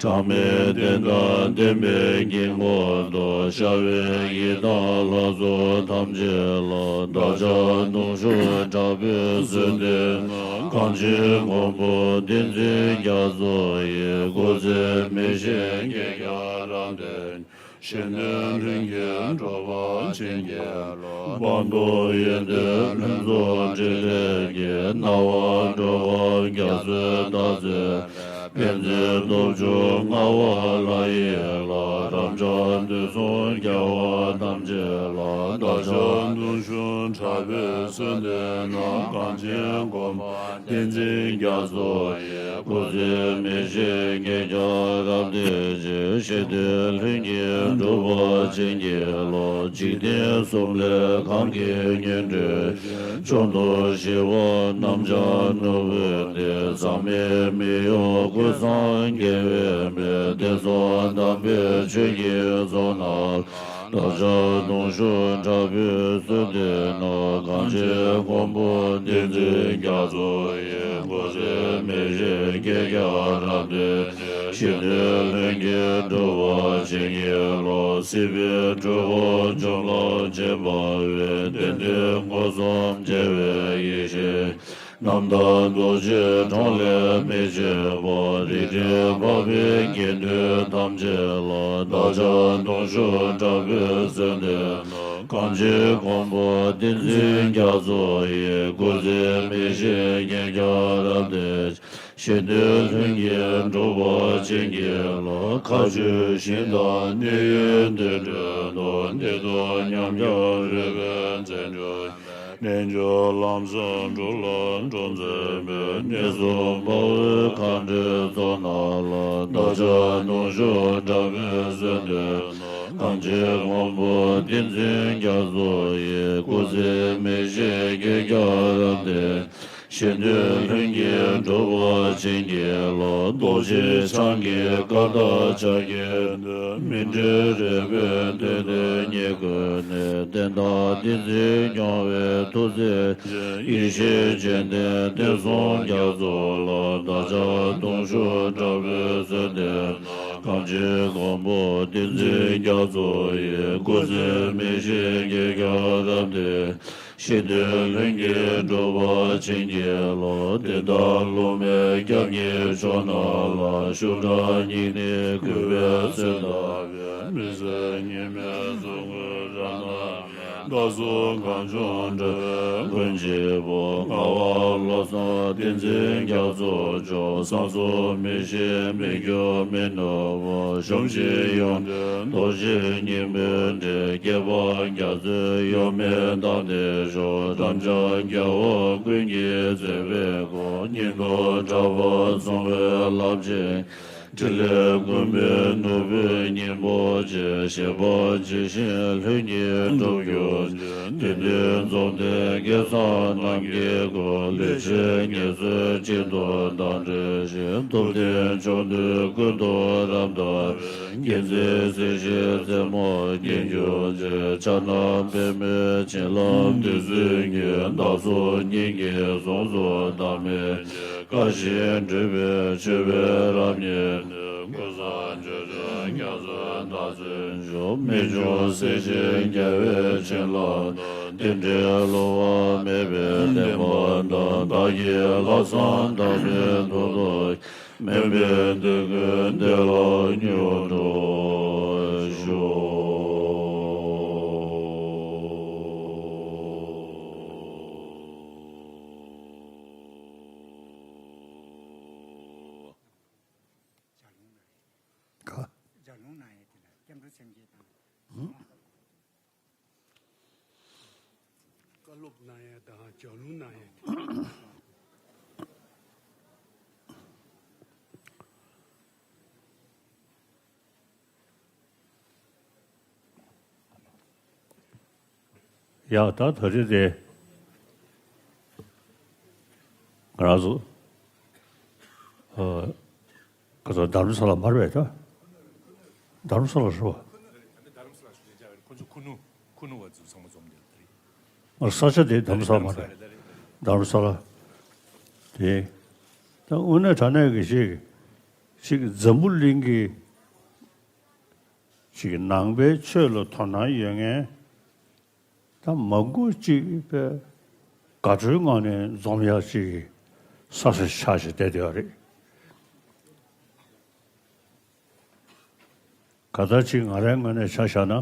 གྲངས་མེད་བསྟན་དང་བསྟན་པའི་དཀྱིལ་འཁོར་དུ། ཤར་བའི་ཡི་དམ་ལྷ་ཚོགས་ཐམས་ཅད་ལ། བདག་ཅག་གདུང་ཤུགས་དྲག་པོས་གསོལ་འདེབས་ན། གངས་ཅན་མགོན་པོ་བསྟན་འཛིན་རྒྱ་མཚོ་ཡི། སྐུ་ཚེ་མི་ཤིགས་རྒྱལ་ཁྱབ་རབ་བརྟན། ཞི་དུལ་ལྷུན་གྱིས་འགྲོ་བ་བྱིན་གྱིས་རློབས། སྤངས་རྟོགས་ཡོན་ཏན་ལྷུན་རྫོགས་ཕྲིན་ལས་ཀྱི། སྣང་བ་འགྲོ་འོང་རྒྱ་མཚོའི་ཟླ་མཛོད་ལས། དཔལ་ལྡན་སྟོབས་བཅུ་མངའ་བ་ལྷ་ཡི་ལྷ། རབ་འབྱམས་དུས་གསུམ་རྒྱལ་བ་ཐམས་ཅད་ལ། བདག་ཅག་གདུང་ཤུགས་དྲག་པོས་གསོལ་འདེབས་ན། གངས་ཅན་མགོན་པོ་བསྟན་འཛིན་རྒྱ་མཚོ་ཡི། སྐུ་ཚེ་མི་ཤིགས་རྒྱལ་ཁྱབ་རབ་བརྟན་ཅིང་། ཞི་དུལ་ལྷུན་གྱིས་འགྲོ་བ་བྱིན་གྱིས་རློབས། འཇིག་རྟེན་གསུམ་ལས་གང་གིས་ཉོན་སྤྲུལ་ཞིང་། བཅོམ་ལྡན་ཞི་བ་རྣམ་བྱང་ནོར་བུ་སྟེ། ཟག་མེད་མི་གཡོ་ཀུན་བཟང་རྒྱལ་བའི་དཔལ། བསྟན་སྲུང་དམ་པའི་ཆོས་ཀྱི་ཚོགས་རྣམས། བདག་ཅག་གདུང་ཤུགས་དྲག་པོས་གསོལ་འདེབས་ན། གངས་ཅན་མགོན་པོ་བསྟན་འཛིན་རྒྱ་མཚོ་ཡི། སྐུ་ཚེ་མི་ཤིགས་རྒྱལ་ཁྱབ་རབ་བརྟན། ཞི་དུལ་ལྷུན་གྱིས་འགྲོ་བ་བྱིན་གྱིས་རློབས། སྲིད་པའི་འཁྲུལ་འཁོར་འཇོམས་ལ་བྱེད་པ་བའི། བདེན་དོན་མངོན་སུམ་མཇལ་བའི་ཡེ་ཤེས་རྣམ་དག་རྡོ་རྗེའི་གྲངས་ལས་མི་ཆད་པ། རིག་འཛིན་འཕགས་པའི་དགེ་འདུན་ཐམས་ཅད་ལ། བདག་ཅག་གདུང་ཤུགས་དྲག་པོས་གསོལ་འདེབས་ན། གངས་ཅན་མགོན་པོ་བསྟན་འཛིན་རྒྱ་མཚོ་ཡི། སྐུ་ཚེ་མི་ཤིགས་རྒྱལ་ཁྱབ་རབ་བརྟན། ཞི་དུལ་ལྷུན་གྱིས་འགྲོ་བ་བྱིན་གྱིས་རློབས། མཁའ་སྤྱོད་ཞིང་དང་གནས་ཡུལ་འདིར་འགྲོ་དང་། འདི་དང་མཉམ་པར་རོལ་པའི་རྩེ་འགྲོ། རྣལ་འབྱོར་ལམ་ཟབ་འགྲོ་ལ་འགྲོ་མཛད་པའི། གནས་གསུམ་དཔའ་བོའི་མཁའ་འགྲོའི་ཚོགས་རྣམས་ལ། བདག་ཅག་གདུང་ཤུགས་དྲག་པོས་གསོལ་འདེབས་ན། གངས་ཅན་མགོན་པོ་བསྟན་འཛིན་རྒྱ་མཚོ་ཡི། སྐུ་ཚེ་མི་ཤིགས་རྒྱལ་ཁྱབ་རབ་བརྟན། ཞི་དུལ་ལྷུན་གྱིས་འགྲོ་བ་བྱིན་གྱིས་རློབས། རྡོ་རྗེ་འཆང་གི་བཀའ་དང་ཕྱག་རྒྱའི་མཐུས། སྨིན་གྲོལ་རོལ་པའི་མཐུ་སྟོབས་ཉིད་བཀོད་ནས། བསྟན་དང་བསྟན་འཛིན་སྐྱོང་བའི་ཐུགས་བརྩེ་ཅན། ཡེ་ཤེས་སྤྱན་ལྡན་བསྟན་སྲུང་རྒྱ་མཚོ་ལ། བདག་ཅག་གདུང་ཤུགས་དྲག་པོས་གསོལ་འདེབས་ན། གངས་ མགོན་པོ་བསྟན་འཛིན་རྒྱ་མཚོ་ཡི། སྐུ་ཚེ་མི་ཤིགས་རྒྱལ་ཁྱབ་རབ་བརྟན། ཞི་བདེའི་ལྷུན་གྱིས་གྲུབ་པར་བྱིན་གྱིས་རློབས། དེ་ལྟར་སློབ་མའི་སྐྱབས་གཉིས་མཆོག་རྣམས་ལ། ཤུགས་དྲག་སྙིང་ནི་གུས་པས་གསོལ་བ་འདེབས། མི་ཟད་ཉི་མའི་གཟུགས་སྐུ་རབ་རྣམས་ལྡན། བདག་སོགས་གངས་ལྗོངས་འགྲོ་བའི་མགོན་གཅིག་པུ། ངག་དབང་བློ་བཟང་བསྟན་འཛིན་རྒྱ་མཚོ་མཆོག། བསམ་གཟུགས་མི་ཤེས་མི་འགྱུར་མི་ནུབ་པ། གཞོམ་གཞིག་ཡོན་ཏན་རྡོ་རྗེ་སྙིང་པོའི་འབྲས། སྐྱེས་པ་རྒྱ་མཚོའི་གཡོ་མེད་བདག་ལྟའི་མཆོག། དམ་བཅའ་རྒྱལ་བ་ཀུན་གྱིས་མཛད་པའི་སྒོ། སྙིང་སྟོབས་དྲག་པོས་བཟུང་བའི་རླབས་ཆེན། ཕྲིན་ལས་ཀུན་པའི་ནོར་བུའི་སྙིང་པོ་ཆེ། བཞེད་པ་ཇི་བཞིན་ལྷུན་གྱིས་གྲུབ་གྱུར་ཅིག། དགེ་འདུན་འཛོམས་ལྡན་དགེ་ཚང་རྣམས་ཀྱི་སྐུ། ལུས་ཅན་ངལ་འཚོའི་སྤྱི་དོན་དང་འབྲེལ་ཞིང་། ཐུབ་བསྟན་ཕྱོགས་འདུལ་ཀུན་ཏུ་རབ་དར་བའི། མཁྱེན་བརྩེ་སྲིད་ཞིའི་རྩེ་མོར་བསྐྱེད་གྱུར་ཅིག། ཕྱག་ན་པདྨོའི་བྱིན་རླབས་བདུད་རྩིའི་རྒྱུན། བདག་སོགས་སྙིང་གི་གཟུངས་སུ་བདག་མེད་ཀྱི། དགའ་བཞིན་སྤྲུལ་པའི་མཆོད་པའི་རབ་བརྙེས་ནས། ཀུན་བཟང་སྤྱོད་མཆོག་རྒྱ་མཚོའི་བདག་བཙུན་མཆོག། མི་འབྱུང་སྲིད་ཞིའི་རྒྱལ་བའི་བྱིན་རླབས་དང་། རྟེན་འབྲེལ་བསླུ་བ་མེད་པའི་བདེན་པ་དང་། བདག་གི་ལྷག་བསམ་དག་པའི་མཐུ་སྟོབས་ཀྱིས། མུན་པའི་དུས་ཀུན་བདེ་བླག་མྱུར་དུ་ཤོག། ལྗགས་ལུང་གནང་ཡས་དེ་ལ་སྐྱབས་འགྲོ་སེམས་བསྐྱེད་དང་། བཀའ་སློབ་གནང་ཡས་དང་ལྗགས་ལུང་གནང་ཡས་དེ། ཡ་ད་ད་རེས་དེ་ང་རང་ཚོ་ཨ་ག་ཚོད་རྡ་རམ་ས་ལ་མ་རེད་པས། ད་རྡ་རམ་ས་ལ་རེད་པ། ཁོ་ཚོ་ཁུ་ནུ་ཁུ་ནུ་བ་ཚོ་ཚང་མ་འཛོམས་ནས་ད་རེས། ང་ས་ཆ་དེ་རྡ་རམ་ས་ལ་མ་རེད། རྡ་རམ་ས་ལ་དེ་ད་དངོས་གནས་དྲང་གནས་ཀྱི་ཞིག་ཞིག་འཛམ་བུ་གླིང་གི་ཅིག་ནང་པའི་ཆོས་ལ་དོ་སྣང་ཡོད་མཁན་ད་མང་པོ་ཅིག་པའི་དགའ་སྤྲོའི་ངང་ནས་འཛོམས་ཡག་ཅིག་ས་ས་ཆགས་བྱས་བསྡད་ཡོད་རེད། ག་ད་ཅིག་ང་རའི་ངོས་ནས་ཆ་བཞག་ན་ད།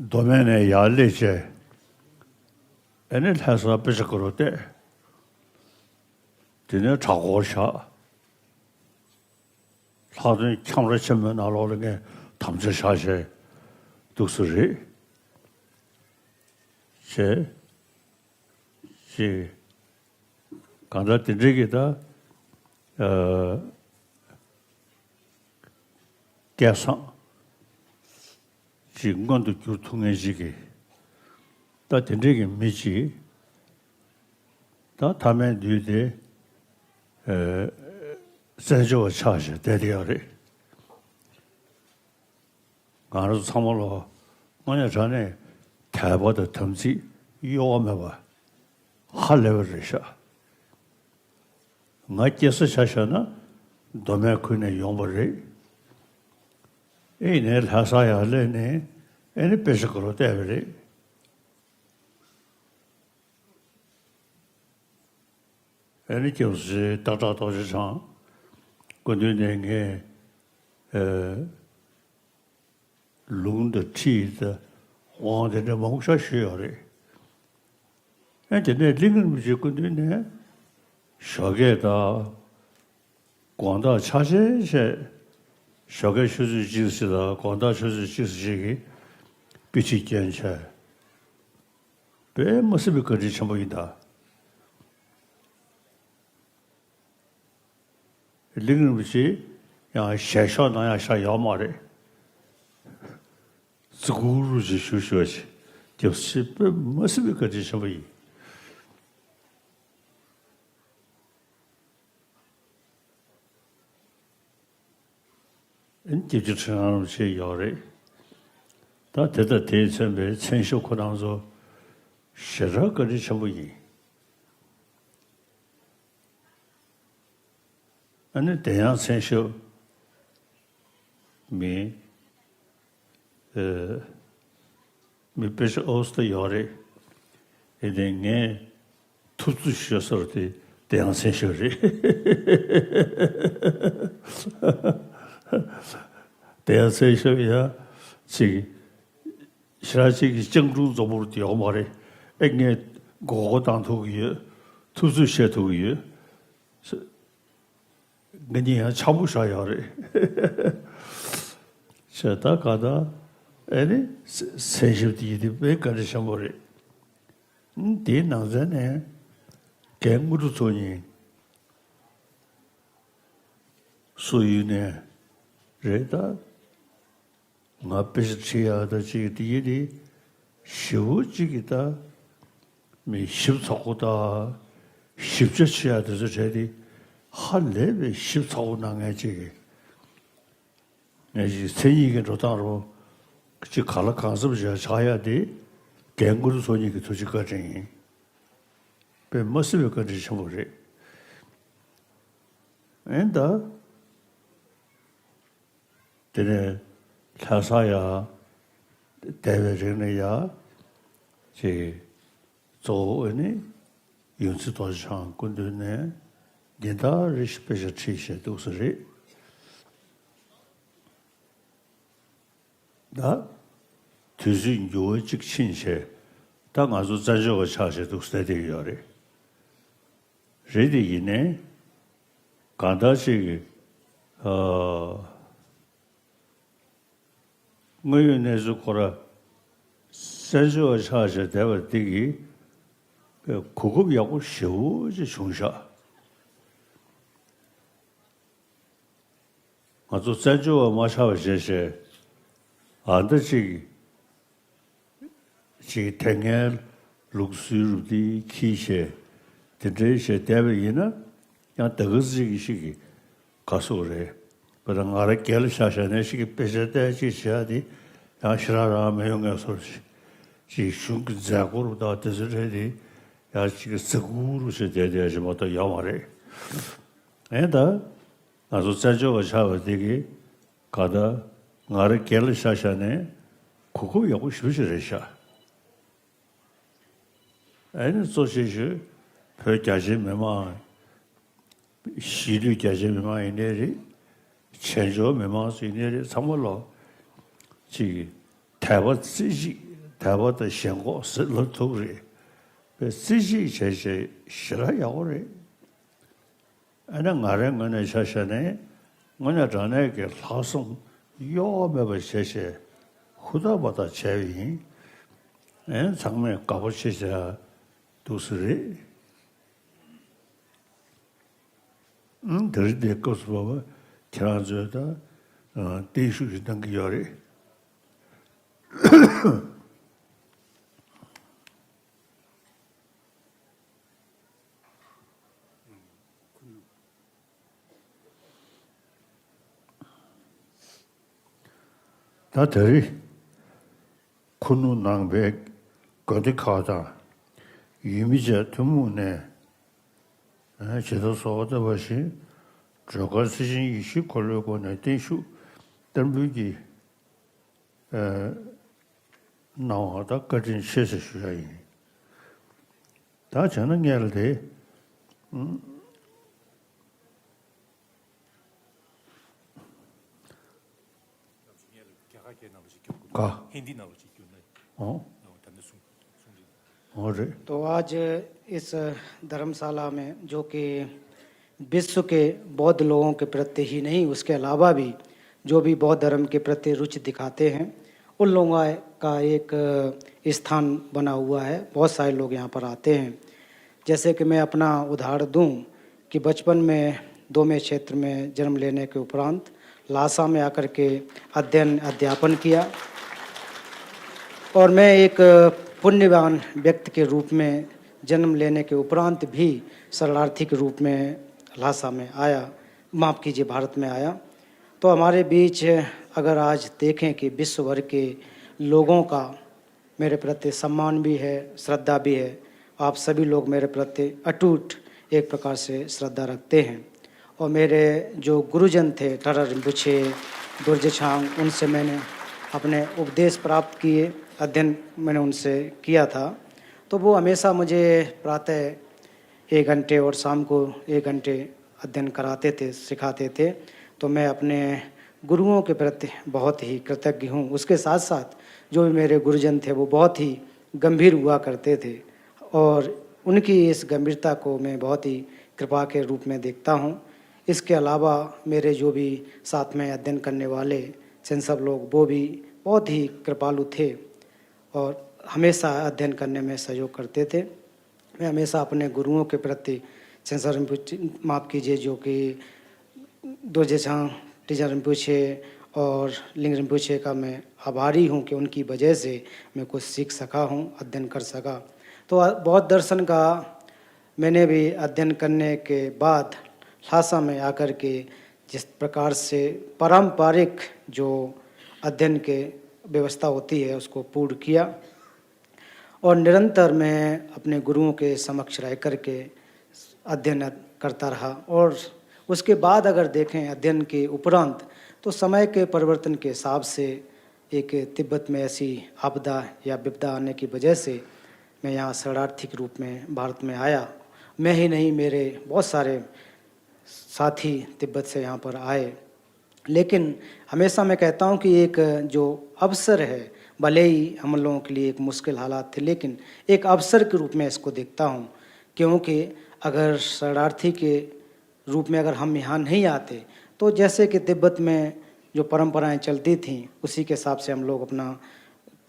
མདོ་སྨད་ནས་ཡར་སླེབས་བྱས། ཨེ་ནི་ལྷ་ས་དཔེ་ཆ་སྒར་བལྟས། དེ་ནས་གྲྭ་སྐོར་བཞག་ལྷག་དོན་ཁྱམས་ར་ཆེན་མོའི་ནང་ལོགས་ལ་ངས་དམ་བཅའ་བཞག་བྱས་འདུག་སེ་རེད། བྱས། ཅེས། གང་ལྟར་དེ་འདྲའི་གི་ད། ཨ། སྐལ་བཟང་ཅིག་མངོན་དུ་གྱུར་ཐུབ་མཁན་ཞིག་གིས། ད་དེ་འདྲའི་གི་མི་ཅིག་ད་མཐའ་མའི་དུས་དེ། ཨ། བཙན་བྱོལ་བ་ཆགས་བྱས་བསྡད་བསྡད་ཡོད་རེད། ང་རང་ཚོ་ཚང་མ་ལོ་དངོས་གནས་དྲང་གནས་དད་པ་དང་དམ་ཚིག་གཡོ་བ་མེད་པ་ཧ་ལས་པ་རེད་ཤག་ང་སྐྱེས་ས་ཆ་བཞག་ན་མདོ་སྨད་ཁུལ་ནས་ཡོང་པ་རེད། ཨེ་ནས་ལྷ་ས་ཡར་སླེབས་ནས་ཨེ་ནས་དཔེ་ཆ་སྒར་བལྟས་པ་རེད། ཨེ་ནས་སྐྱབས་སུ་སྟག་བྲག་རྡོ་རྗེ་འཆང་སྐུ་མདུན་ནས་ངས་ཨེ། ལུང་དང་ཁྲིད་དང་དབང་དེ་འདྲ་མང་པོ་ཞིག་ཞུས་ཡོད་རེད། ཨེ་དེ་ནས་གླིང་རིན་པོ་ཆེ་སྐུ་མདུན་ནས་ཞོགས་ཀས་དང་དགོང་དག་ཆ་ཤས་ཤིག་ཞོགས་ཀའི་ཆུ་ཚོད་གཅིག་ཙམ་དང་དགོང་དག་ཆུ་ཚོད་གཅིག་ཙམ་ཞིག་གི་དཔེ་ཁྲིད་སྐྱོན་བྱས། དཔེ་མ་སྲིད་པའི་བཀའ་དྲིན་ཆེན་པོ་ཡིན་ད། གླིང་རིན་པོ་ཆེ་ཡང་ཞལ་ཤོག་གནང་ཡག་ཤ་ཡོད་མ་རེད། ཙི་གུ་རུ་ཅིག་ཞུ་ཞུ་བ་ཅིག་རྒྱབ་སྲིད་པས་མ་སྲིད་པའི་བཀའ་དྲིན་ཆེན་པོ་ཡིན། ཨིན་སྐྱབས་རྗེ་ཁྲི་བཟང་རིན་པོ་ཆེ་ཡོད་རེད། ད་དེ་དང་དེས་མཚོན་པའི་མཚན་ཞབས་ཁོ་རང་ཚོ་ ཞེ་དྲག་བཀའ་དྲིན་ཆེན་པོ་ཡིན། ཨ་ནི་དེ་ཡང་མཚན་ཞབས་མི། ཨེ། མི་དཔེ་ཆ་ཨོ་སྟ་ཡོད་རེད། ཨེ་དེ་ངས་ཐུབ་ཚོད་ཤོད་ས་རུ་དེ་དེ་ཡང་མཚན་ཞབས་རེད། དེ་ཡང་མཚན་ཞབས་ཡ་ཅིག་ཞེ་དྲག་ཅིག་གི་སྤྱང་གྲུང་འཛོམས་པོ་རུ་དེ་ཡོད་མ་རེད། ཨེ་ངས་མགོ་སྐོར་བཏང་ཐུབ་ཀྱི་ཡོད། ཐུབ་ཚོད་བཤད་ཐུབ་ཀྱི་ཡོད། ང་གཉིས་ཡང་འཆམ་པོ་བཞག་ཡོད་རེད། བྱས་ད་ག་ད་ཨེ་ནི་མཚན་ཞབས་དེ་ཡིན་དེ་དཔེ་བཀའ་དྲིན་ཆེན་པོ་རེད། ཨང་། དེའི་ནང་ཚན་ནས་རྒན་དངོས་གྲུབ་ཚོགས་གཉིས་སུ་ཡིན་ནས་རེད་ད། ང་དཔེ་ཆ་ཁྲིད་ཡག་ད་ཅིག་དེ་ཡིན་དེ་ཞེ་པོ་ཅིག་གི་ད། མི་ཞིབ་ཚགས་པོ་དང་ཞིབ་ཆ་ཆེ་ཡ་དེ་ཚོ་བྱས་ཏེ་ཧ་ལས་པའི་ཞིབ་ཚགས་པོ་གནང་མཁན་ཅིག་གིས། ངས་ཅིག་མཚན་ཉིད་ཀྱི་འགྲོ་སྟངས་རོ་ཅིག་ག་ལ་གང་འཚམ་བྱས་ཆགས་ཡ་དེ་རྒན་དངོས་གྲུབ་ཚོགས་གཉིས་ཀྱི་ཐུགས་རྗེ་བཀའ་དྲིན་ཡིན། དཔེ་མ་སྲིད་པའི་བཀའ་དྲིན་ཆེན་པོ་རེད། ཨེ་ད། དེ་ནས་ལྷ་ས་ཡ་བསྡད་པའི་རིང་ལ་ཡ་ཅིག་གཙོ་བོ་ཨེ་ནི་ཡོངས་འཛིན་རྡོ་རྗེ་འཆང་སྐུ་མདུན་ནས་ཉིན་ལྟར་རེ་བཞིན་དཔེ་ཆ་ཁྲིད་བཞིན་འདུག་ས་རེད། ད་དུས་ཚོད་འགྱུར་བ་གཅིག་ཕྱིན་བྱས་ད་ང་ཚོ་བཙན་བྱོལ་བ་ཆགས་བྱས་འདུག་ས་བསྡད་ཡོད་རེད། རེད་དེ་ཡིན་ནའི་གང་ལྟར་ཅིག་ཨ། དངོས་ཡོད་གནས་ཚུལ་ཁོ་ར་བཙན་བྱོལ་བ་ཆགས་བྱས་བསྡད་པ་འདི་གིས་གོ་སྐབས་ཡག་པོ་ཞེ་པོ་ཅིག་བྱུང་ཤག་ང་ཚོ་བཙན་བྱོལ་བ་མ་ཆགས་པ་བྱས་བྱས་ཨ་འདྲ་ཅིག་ཅིག་དེ་སྔའི་ལུགས་སྲོལ་རུ་དེ་འཁྱེར་བྱས་དེ་འདྲའི་བྱས་བསྡད་པ་ཡིན་ན་ཡང་ད་ག་ཟིག་གི་ཞིག་གི་ག་སུ་རེད། བོད་ང་རང་སྒེར་ལ་ཆ་བཞག་ནས་ཞིག་གི་དཔེ་ཆ་བལྟས་ཅིག་བྱས་ཏེ་ཡང་ཞེ་དྲག་རང་མི་ཡོང་ངེས་སོ། ཅིག་གཞུང་གི་མཛད་སྒོ་རུ་དང་དེ་ཚོ་རེད་དེ་ཡང་ཅིག་གི་གཟིགས་སྐོར་རུ་བྱས་བསྡད་བསྡད་ཅིག་མ་གཏོགས་ཡོད་མ་རེད། ཨེ་ད་ང་ཚོ་བཙན་བྱོལ་བ་ཆགས་པ་དེ་གི་ག་ད་ང་རང་སྒེར་ལ་ཆ་བཞག་ནས་གོ་སྐབས་ཡག་པོ་ཞེ་པོ་ཅིག་རེད་ཤག་ཨེ་ནི་གཙོ་ཆེ་ཤོས་བོད་རྒྱ་ཆེའི་མི་མང་། གཞིས་ལུས་རྒྱ་ཆེའི་མི་མང་ཡིན་ནའི་རེད། བྱེས་འབྱོར་མི་མང་ཚོ་ཡིན་ནའི་རེད། ཚང་མ་ལོ་ཅིག་དད་པ་རྩེ་གཅིག་དད་པ་དང་ཞེན་ཁོག་ཟེར་ལབ་ཐུབ་རེད། པའི་རྩེ་གཅིག་བྱས་བྱས་ཞེ་དྲག་ཡག་པོ་རེད། ཨ་ནི་ང་རའི་ངོས་ནས་ཆ་བཞག་ནས་དངོས་གནས་དྲང་གནས་ཀྱི་ལྷག་བསམ་གཡོ་བ་མེད་པ་བྱས་བྱས་ཧུར་ཐག་པ་ཐག་བྱས་པ་ཡིན། ཨེ་ཚང་མས་དགའ་པོ་བྱེད་བྱས་འདུག་ས་རེད། ཨང་། དེ་རིང་འདིའི་སྐབས་སུ་བབ་པ་ཁྱེད་རང་ཚོས་ད་ཨ་བརྟན་བཞུགས་ཤིག་གནང་གི་ཡོད་རེད། ད་དེ་རིང་ཁུ་ནུ་ནང་པའི་དགོན་སྡེ་ཁག་དང་ཡུལ་མི་བཅས་ཐུན་མོང་ནས་ཇི་ལྟར་གསོལ་བ་བཏབ་པ་བཞིན་སྒྲོལ་དཀར་རྩེ་ཆེན་ཡེ་ཤེས་འཁོར་ལོའི་སྒོ་ནས་བརྟན་བཞུགས་བསྟར་འབུལ་གྱི་གནང་བ་དང་བཀའ་དྲིན་ཆེ་ཟེར་ཞུ་ཡ་ཡིན། ད་བྱས་ན་སྔོན་ལ་དེ། ཀ་ཧིན་དི་ནང་ལ་ཅིག་བསྒྱུར་ན། ཨོ། ད་ནི་གསུང་གསུང་རེད། ཨོ་རེད། तो आज इस धर्मशाला में जो कि विश्व के बौद्ध लोगों के प्रति ही नहीं, उसके अलावा भी जो भी बौद्ध धर्म के प्रति रुचि दिखाते हैं, उन लोगों का एक स्थान बना हुआ है। बहुत सारे लोग यहाँ पर आते हैं। जैसे कि मैं अपना उदाहरण दूं कि बचपन में दोमे क्षेत्र में जन्म लेने के उपरांत लासा में आकर के अध्ययन अध्यापन किया और मैं एक पुण्यवान व्यक्ति के रूप में जन्म लेने के उपरांत भी शरणार्थी के रूप में लासा में आया, माफ़ कीजिए, भारत में आया। तो हमारे बीच अगर आज देखें कि विश्व भर के लोगों का मेरे प्रति सम्मान भी है, श्रद्धा भी है। आप सभी लोग मेरे प्रति अटूट एक प्रकार से श्रद्धा रखते हैं। और मेरे जो गुरुजन थे, टाटा रिम्पुछे, दुर्जे छांग, उनसे मैंने अपने उपदेश प्राप्त किए, अध्ययन मैंने उनसे किया था। तो वो हमेशा मुझे प्रातः एक घंटे और शाम को एक घंटे अध्ययन कराते थे, सिखाते थे। तो मैं अपने गुरुओं के प्रति बहुत ही कृतज्ञ हूँ। उसके साथ-साथ जो भी मेरे गुरुजन थे, वो बहुत ही गंभीर हुआ करते थे और उनकी इस गंभीरता को मैं बहुत ही कृपा के रूप में देखता हूँ। इसके अलावा मेरे जो भी साथ में अध्ययन करने वाले, इन सब लोग, वो भी बहुत ही कृपालु थे और हमेशा अध्ययन करने में सहयोग करते थे। मैं हमेशा अपने गुरुओं के प्रति सेंसर रिम्पोचे, माफ़ कीजिए, जो कि दोरजे छांग टीचर रिम्पोचे और लिंग रिम्पोचे का मैं आभारी हूँ कि उनकी वजह से मैं कुछ सीख सका हूँ, अध्ययन कर सका। तो बौद्ध दर्शन का मैंने भी अध्ययन करने के बाद ल्हासा में आकर के जिस प्रकार से पारंपरिक जो अध्ययन के व्यवस्था होती है, उसको पूर्ण किया। और निरंतर मैं अपने गुरुओं के समक्ष रह करके अध्ययन करता रहा। और उसके बाद अगर देखें अध्ययन के उपरांत, तो समय के परिवर्तन के हिसाब से एक तिब्बत में ऐसी आपदा या विपदा आने की वजह से मैं यहाँ शरणार्थी के रूप में भारत में आया। मैं ही नहीं, मेरे बहुत सारे साथी तिब्बत से यहाँ पर आए। लेकिन हमेशा मैं कहता हूँ कि एक जो अवसर है, भले ही हम लोगों के लिए एक मुश्किल हालात थे, लेकिन एक अवसर के रूप में इसको देखता हूँ, क्योंकि अगर शरणार्थी के रूप में अगर हम यहाँ नहीं आते, तो जैसे कि तिब्बत में जो परंपराएं चलती थीं, उसी के हिसाब से हम लोग अपना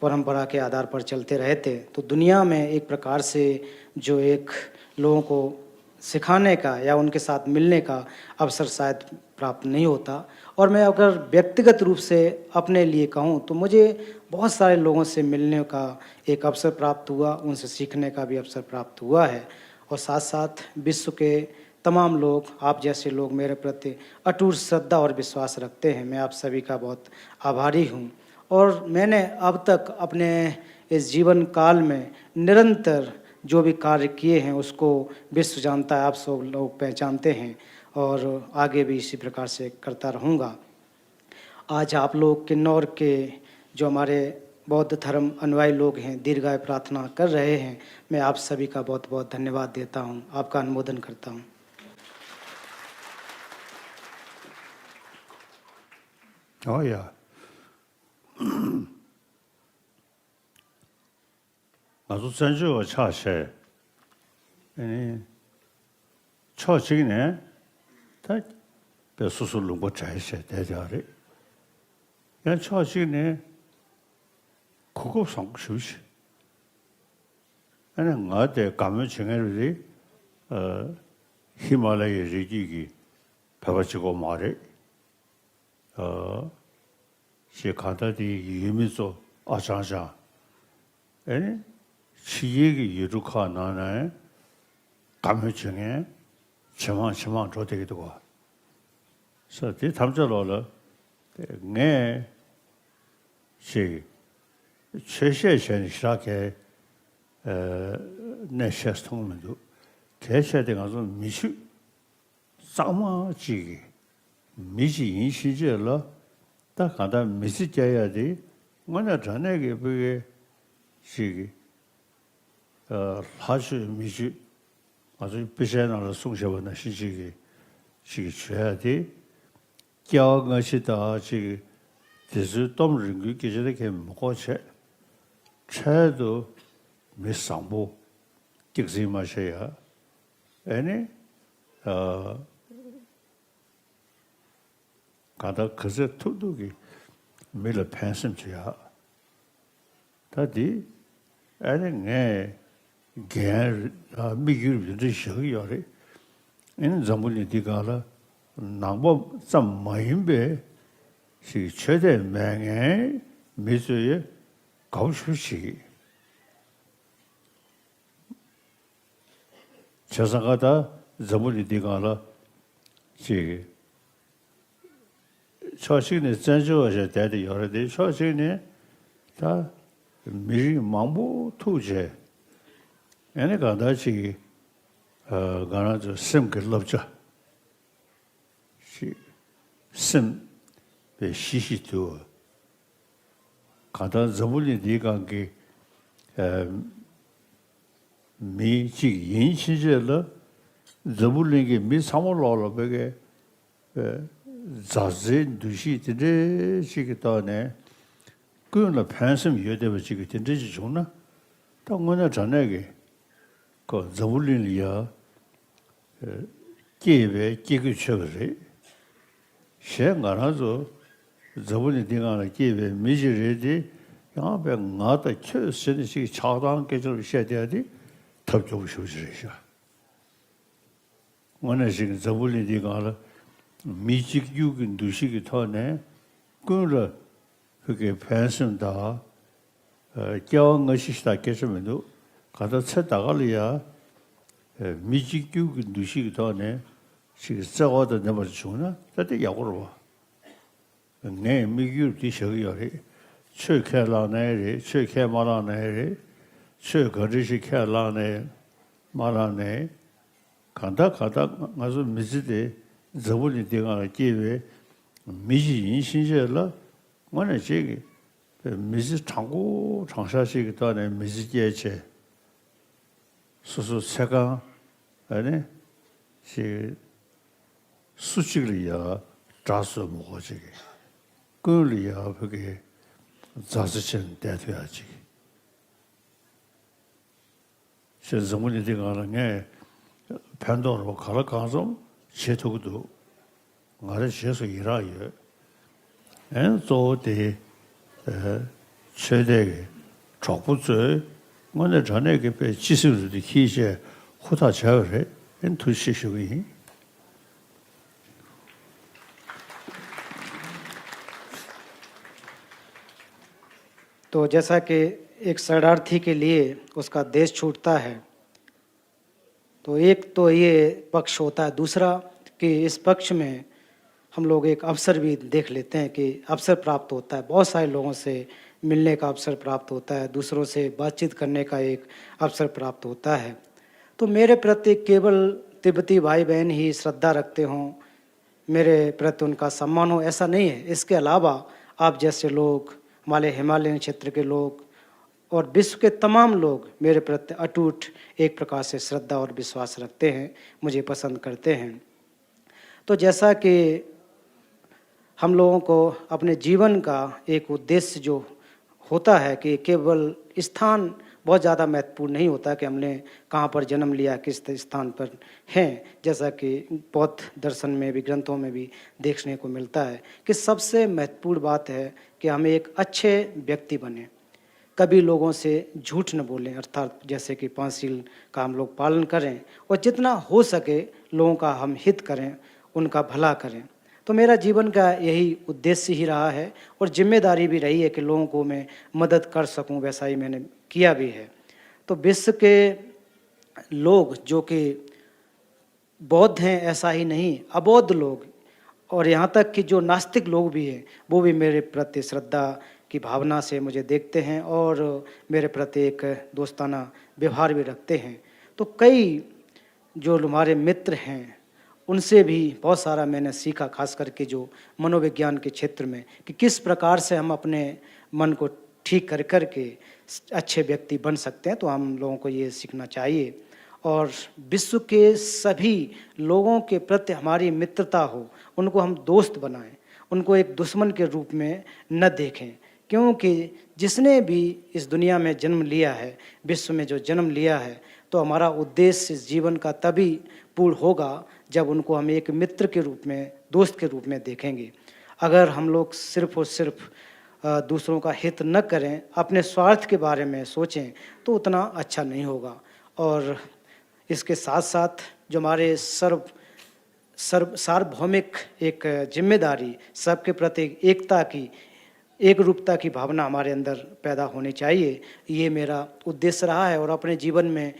परंपरा के आधार पर चलते रहे थे, तो दुनिया में एक प्रकार से जो एक लोगों को सिखाने का या उनके साथ मिलने का अवसर शायद प्राप्त नहीं होता। और मैं अगर व्यक्तिगत रूप से अपने लिए कहूँ, तो मुझे बहुत सारे लोगों से मिलने का एक अवसर प्राप्त हुआ, उनसे सीखने का भी अवसर प्राप्त हुआ है। और साथ-साथ विश्व के तमाम लोग, आप जैसे लोग मेरे प्रति अटूट श्रद्धा और विश्वास रखते हैं। मैं आप सभी का बहुत आभारी हूँ। और मैंने अब तक अपने इस जीवन काल में निरंतर जो भी कार्य किए हैं, उसको विश्व जानता है, आप सब लोग पहचानते हैं, और आगे भी इसी प्रकार से करता रहूँगा। आज आप लोग किन्नौर के जो हमारे बौद्ध धर्म अनुयायी लोग हैं, दीर्घायु प्रार्थना कर रहे हैं, मैं आप सभी का बहुत-बहुत धन्यवाद देता हूँ, आपका अनुमोदन करता हूँ। ཨོ་ཡ། ང་ཚོ་བཙན་བྱོལ་བ་ཆགས་བྱས། ཨ་ནི། ཕྱོགས་གཅིག་ནས་ད་དཔེ་སོ་སོ་ལུང་པ་བྲལ་བྱས་བསྡད་ཡོད་རེད། ཡང་ཕྱོགས་གཅིག་ནས་གོ་སྐབས་བཟང་པོ་ཞེ་པོ་ཅིག་ཨ་ནི་ང་དེ་དགའ་མོས་བྱེད་མཁན་རེད། ཨ། ཧི་མ་ལ་ཡའི་རི་རྒྱུད་ཀྱི་བོད་པ་གཅིག་པོ་མ་རེད། ཨ། ཞེས་གང་ལྟར་དེ་ཡུལ་མི་ཚོ་ཨ་ཅང་ཅང་། ཨེ་ནི། ཕྱི་རྒྱལ་གྱི་ཡུལ་གྲུ་ཁག་ནང་ནས་དགའ་མོས་བྱེད་མཁན་ཇེ་མང་ཇེ་མང་འགྲོ་བསྡད་ཀྱི་འདུག་ག་ས་དེ་ཐམས་ཅད་ལོག་ལ་ངས་ཅིག་ཆོས་བཤད་བྱས་ནས་ཞེ་དྲག་གི་གནས་བཤད་མཐོང་མི་འདུག་གལ་ཆེ་དེ་ང་ཚོ་མི་ཆོས་གཙང་མ་གཅིག་གི་མི་གཅིག་ཡིན་ཕྱིན་ཆད་ལ། ད་གང་ལྟར་མི་ཚེ་སྐྱེལ་ཡ་དེ་དངོས་གནས་དྲང་གནས་ཀྱི་ཕ་གི་ཅིག་གི་ལྷ་མཆོད་མི་མཆོད། ང་ཚོའི་དཔེ་ཆའི་ནང་ལ་གསུངས་བཞག་པ་ནང་བཞིན་ཅིག་གི་ཅིག་གི་མཆོད་ཡ་དེ། སྐྱེ་བ་སྔ་ཕྱི་དང་ཅིག་གི་དེ་ཚོའི་གཏམ་རིང་པོའི་སྐད་ཆ་དེ་གས་མི་གོ་བྱས། འཕྲལ་དུ་མི་བཟང་པོ་སྐྱག་རྫུན་མ་བཤད་ཡ། ཨེ་ནི། ཨ། གང་ལྟར་ག་ཚོད་ཐུབ་ཐུབ་ཀྱིས་མི་ལ་ཕན་སེམས་བྱེད་ཡ། ད་འདི་ཨ་ནི་ངས་འགན་དམིགས་ཡུལ་འདི་འདྲ་བཞག་གི་ཡོད་རེད། ཨ་ནི་འཛམ་བུ་གླིང་འདི་སྒང་ལ་ནང་པ་ཙམ་མ་ཡིན་པའི་ཞིག་ཆོས་དད་མེད་མཁན་མི་ཚོས་དགའ་པོ་ཞེ་པོ་བྱེད་ཀྱི། བྱས་ཙང་ཀ་ད་འཛམ་བུ་གླིང་འདི་སྒང་ལ་ཅིག་ཕྱོགས་གཅིག་ནས་བཙན་བྱོལ་བ་ཞིག་བསྡད་དེ་ཡོད་རེད་དེ། ཕྱོགས་གཅིག་ནས་ད་ མི་རིགས་མང་པོ་ཐུག་བྱས། ཨ་ནི་གང་ལྟར་ཅིག་ཨ་ང་རང་ཚོའི་སེམས་ཀྱི་བསླབ་བྱ་ཞིག་སེམས་པའི་གཞི་ཞིག་དུ། གང་ལྟར་འཛམ་བུ་གླིང་འདིའི་སྒང་གི་ཨ་མི་གཅིག་ཡིན་ཕྱིན་ཆད་ལ། འཛམ་བུ་གླིང་གི་མི་ཚང་མ་ལོག་ལ་བོད་ཀྱི་མཛའ་བརྩེའི་འདུ་ཤེས་དེ་འདྲའི་ཅིག་གི་ཐོག་ནས་ཀུན་ལ་ཕན་སེམས་ཡོད་བསྡད་པ་ཅིག་གི་དེ་འདྲ་ཅིག་བྱུང་ན། ད་དངོས་གནས་དྲང་གནས་ཀྱི་ཁོ་འཛམ་བུ་གླིང་ལ་ཡ་སྐྱེས་པའི་སྐྱེ་དགུས་ཆོད་པ་རེད། གཞན་ང་རང་ཚོ་འཛམ་བུ་གླིང་འདི་སྒང་ལ་སྐྱེས་པའི་མི་ཅིག་རེད་དེ། ཡང་པའི་ང་དང་ཁྱོད་ཟེར་ནས་ཅིག་ཆགས་སྡང་སྐད་ཆ་བཤད་བསྡད་ཡ་དེ་ཐབས་སྐྱོ་པོ་ཞེ་པོ་ཅིག་རེད་ཤག་དངོས་གནས་ཞིག་འཛམ་བུ་གླིང་འདིའི་སྒང་ལ་མི་གཅིག་གྱུར་གྱི་འདུ་ཤེས་ཀྱི་ཐོག་ནས་ཀུན་ལ་བོད་ཀྱི་ཕན་སེམས་དང་སྐྱེ་བ་སྔ་ཕྱི་ཞིག་དང་སྐད་ཆ་མི་འདུག་ག་ད་ཚེ་ད་ག་ལ་ཡ་མི་གཅིག་གྱུར་གྱི་འདུ་ཤེས་ཀྱི་ཐོག་ནས་ཞིག་བརྩེ་བ་དང་ལྡན་པ་ཞིག་བྱུང་ན་ད་དེ་ཡག་པོ་རེད་བ། ངས་དམིགས་ཡུལ་འདི་བཞག་གི་ཡོད་རེད། ཆོས་ཁས་བླངས་ནའི་རེད། ཆོས་ཁས་མ་བླངས་ནའི་རེད། ཆོས་ག་འདྲ་ཞིག་ཁས་བླངས་ནའི་མ་བླངས་ནའི། གང་ལྟར་གང་ལྟར་ང་ཚོ་མི་ཚེ་འདི་འཛམ་བུ་གླིང་འདི་སྒང་ལ་སྐྱེས་པའི་མི་ཞིག་ཡིན་ཕྱིན་ཆད་ལ། དངོས་གནས་བྱས་ཀྱི་མི་ཚེ་དྲང་པོ་དྲང་བཞག་ཅིག་གི་ཐོག་ནས་མི་ཚེ་སྐྱེལ་བྱས། སོ་སོ་ཚེ་གང་ཨ་ནི་ཞིག་སུ་གཅིག་ལ་ཡ་དགྲ་བཟོ་མི་དགོས་ཅིག་ཀུན་ལ་ཡ་བོད་ཀྱི་མཛའ་བརྩེ་ཆེན་བསྡད་ཐུབ་ཡ་ཅིག་ཞེས་འཛམ་བུ་གླིང་འདི་སྒང་ལ་ངས་ཕན་ཐོགས་རོགས་ག་ལ་གང་འཚམ་བྱེད་ཐུབ་ཀྱི་འདུག་ང་རང་རྗེས་སུ་ཡི་རངས་ཡོད། ཨན་གཙོ་བོ་དེ་ཨ་ཆོས་དད་ཀྱི་གྲོགས་པོ་ཚོས་དངོས་གནས་དྲང་གནས་ཀྱི་དཔེ་སྤྱི་སེམས་རུ་དེ་ཁྱི་བཤད་ཧུར་ཐག་བྱས་པ་རེད། ཨན་ཐུགས་རྗེ་ཆེ་ཞུ་གི་ཡིན། तो जैसा कि एक शरणार्थी के लिए उसका देश छूटता है, तो एक तो ये पक्ष होता है। दूसरा कि इस पक्ष में हम लोग एक अवसर भी देख लेते हैं कि अवसर प्राप्त होता है, बहुत सारे लोगों से मिलने का अवसर प्राप्त होता है, दूसरों से बातचीत करने का एक अवसर प्राप्त होता है। तो मेरे प्रति केवल तिब्बती भाई बहन ही श्रद्धा रखते हों, मेरे प्रति उनका सम्मान हो, ऐसा नहीं है। इसके अलावा आप जैसे लोग, हमारे हिमालयन क्षेत्र के लोग और विश्व के तमाम लोग मेरे प्रति अटूट एक प्रकार से श्रद्धा और विश्वास रखते हैं, मुझे पसंद करते हैं। तो जैसा कि हम लोगों को अपने जीवन का एक उद्देश्य जो होता है कि केवल स्थान बहुत ज़्यादा महत्वपूर्ण नहीं होता कि हमने कहाँ पर जन्म लिया, किस स्थान पर हैं, जैसा कि बौद्ध दर्शन में भी, ग्रंथों में भी देखने को मिलता है कि सबसे महत्वपूर्ण बात है कि हम एक अच्छे व्यक्ति बने, कभी लोगों से झूठ न बोलें, अर्थात जैसे कि पांचशील का हम लोग पालन करें और जितना हो सके लोगों का हम हित करें, उनका भला करें। तो मेरा जीवन का यही उद्देश्य ही रहा है और जिम्मेदारी भी रही है कि लोगों को मैं मदद कर सकूं, वैसा ही मैंने किया भी है। तो विश्व के लोग जो कि बौद्ध हैं, ऐसा ही नहीं, अबौद्ध लोग और यहाँ तक कि जो नास्तिक लोग भी हैं, वो भी मेरे प्रति श्रद्धा की भावना से मुझे देखते हैं और मेरे प्रति एक दोस्ताना व्यवहार भी रखते हैं। तो कई जो हमारे मित्र हैं, उनसे भी बहुत सारा मैंने सीखा, खास करके जो मनोविज्ञान के क्षेत्र में, कि किस प्रकार से हम अपने मन को ठीक कर कर के अच्छे व्यक्ति बन सकते हैं। तो हम लोगों को ये सीखना चाहिए और विश्व के सभी लोगों के प्रति हमारी मित्रता हो, उनको हम दोस्त बनाएं, उनको एक दुश्मन के रूप में न देखें, क्योंकि जिसने भी इस दुनिया में जन्म लिया है, विश्व में जो जन्म लिया है, तो हमारा उद्देश्य इस जीवन का तभी पूर्ण होगा जब उनको हम एक मित्र के रूप में, दोस्त के रूप में देखेंगे। अगर हम लोग सिर्फ और सिर्फ अ, दूसरों का हित न करें, अपने स्वार्थ के बारे में सोचें, तो उतना अच्छा नहीं होगा। और इसके साथ साथ जो हमारे सर्व सर्व सार्वभौमिक एक जिम्मेदारी, सबके प्रति एकता की, एक रूपता की भावना हमारे अंदर पैदा होनी चाहिए, ये मेरा उद्देश्य रहा है। और अपने जीवन में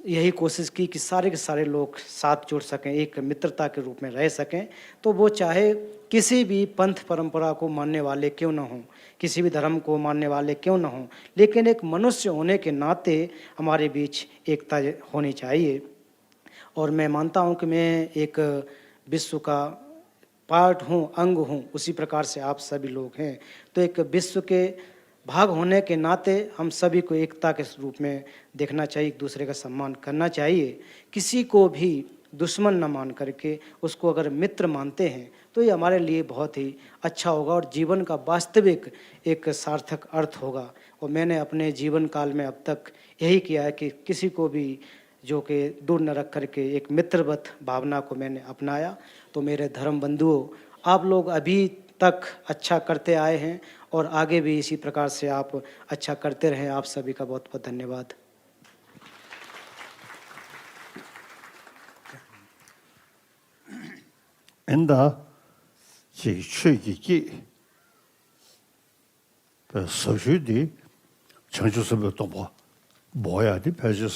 यही कोशिश की कि सारे के सारे लोग साथ जुड़ सकें, एक मित्रता के रूप में रह सकें। तो वो चाहे किसी भी पंथ परंपरा को मानने वाले क्यों ना हों, किसी भी धर्म को मानने वाले क्यों ना हों, लेकिन एक मनुष्य होने के नाते हमारे बीच एकता होनी चाहिए। और मैं मानता हूँ कि मैं एक विश्व का पार्ट हूँ, अंग हूँ, उसी प्रकार से आप सभी लोग हैं। तो एक विश्व के भाग होने के नाते हम सभी को एकता के रूप में देखना चाहिए, एक दूसरे का सम्मान करना चाहिए। किसी को भी दुश्मन न मान करके उसको अगर मित्र मानते हैं, तो ये हमारे लिए बहुत ही अच्छा होगा और जीवन का वास्तविक एक सार्थक अर्थ होगा। और मैंने अपने जीवन काल में अब तक यही किया है कि किसी को भी जो कि दूर न रख करके एक मित्रवत भावना को मैंने अपनाया। तो मेरे धर्म बंधुओं, आप लोग अभी तक अच्छा करते आए हैं और आगे भी इसी प्रकार से आप अच्छा करते रहें। आप सभी का बहुत बहुत धन्यवाद। ཨིན་ད། ཅིག་ཆོས་ཀྱི་སྐད། པའི་ཟབ་ཤོས་འདི་བྱང་ཆུབ་སེམས་དཔའི་སྟོང་པ་འབོག་ཡག་འདི་ཕལ་ཆེར་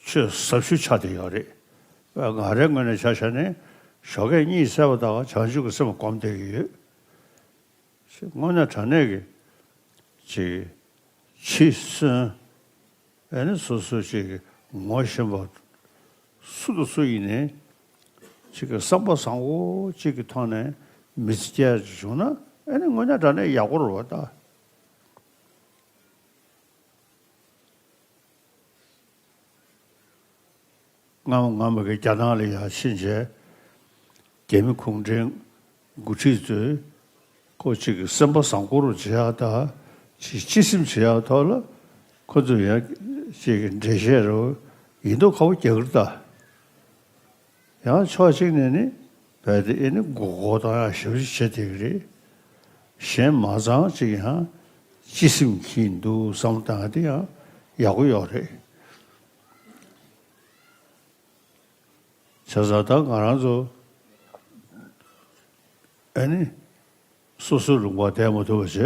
ཆོས་ཟབ་ཤོས་ཆགས་བསྡད་ཡོད་རེད། ང་རའི་ངོས་ནས་ཆ་བཞག་ནས་ཞོགས་ཀས་གཉིད་སད་པ་དང་བྱང་ཆུབ་ཀྱི་སེམས་སྒོམ་བསྡད་ཀྱི་ཡོད། དངོས་གནས་དྲང་གནས་ཀྱི་ཅིག་འཆི་གསོན། ཨ་ནི་སོ་སོ་ཅིག་ངོ་ཤེས་པ་སུ་དང་སུ་ཡིན་ནའི་ཅིག་གི་བསམ་པ་བཟང་པོ་ཅིག་གི་ཐོག་ནས་མི་ཚེ་སྐྱེལ་ཡག་ཅིག་བྱུང་ན་ཨ་ནི་དངོས་གནས་དྲང་གནས་ཡག་པོ་རེད་བ་ད། སྔ་མ་སྔ་མ་གི་རྒྱ་ནག་ལ་ཡར་ཕྱིན་རྗེས་རྒྱ་མི་གུང་ཁྲན་འགོ་ཁྲིད་ཚོས་ཁོ་ཅིག་གི་སེམས་པ་བཟང་པོ་རུ་བྱེད་ཡག་དང་ཅིག་སྤྱི་སེམས་བྱེད་ཡག་ཐོག་ལ་ཁོ་ཚོས་ཡང་ཅིག་གི་འགྲེལ་བཤད་རུ་ཡིན་མདོག་ཁ་པོ་རྒྱག་གི་རེད་ད། ཡང་ཕྱོགས་གཅིག་ནས་ནི་རྦད་དེ་ཨེ་ནི་མགོ་སྐོར་བཏང་ཡག་ཞེ་པོ་ཅིག་བྱེད་བསྡད་ཀྱི་རེད། གཞན་མ་ཚང་ཅིག་ཡང་སྤྱི་སེམས་འཁྱེར་འདུག་བསམ་བློ་བཏང་ཡག་དེ་ཡང་ཡག་པོ་ཡོད་རེད། བྱས་ཙང་ད་ང་རང་ཚོ་ཨ་ནི་སོ་སོའི་ལུང་པར་བསྡད་མ་ཐུབ་པ་བྱས་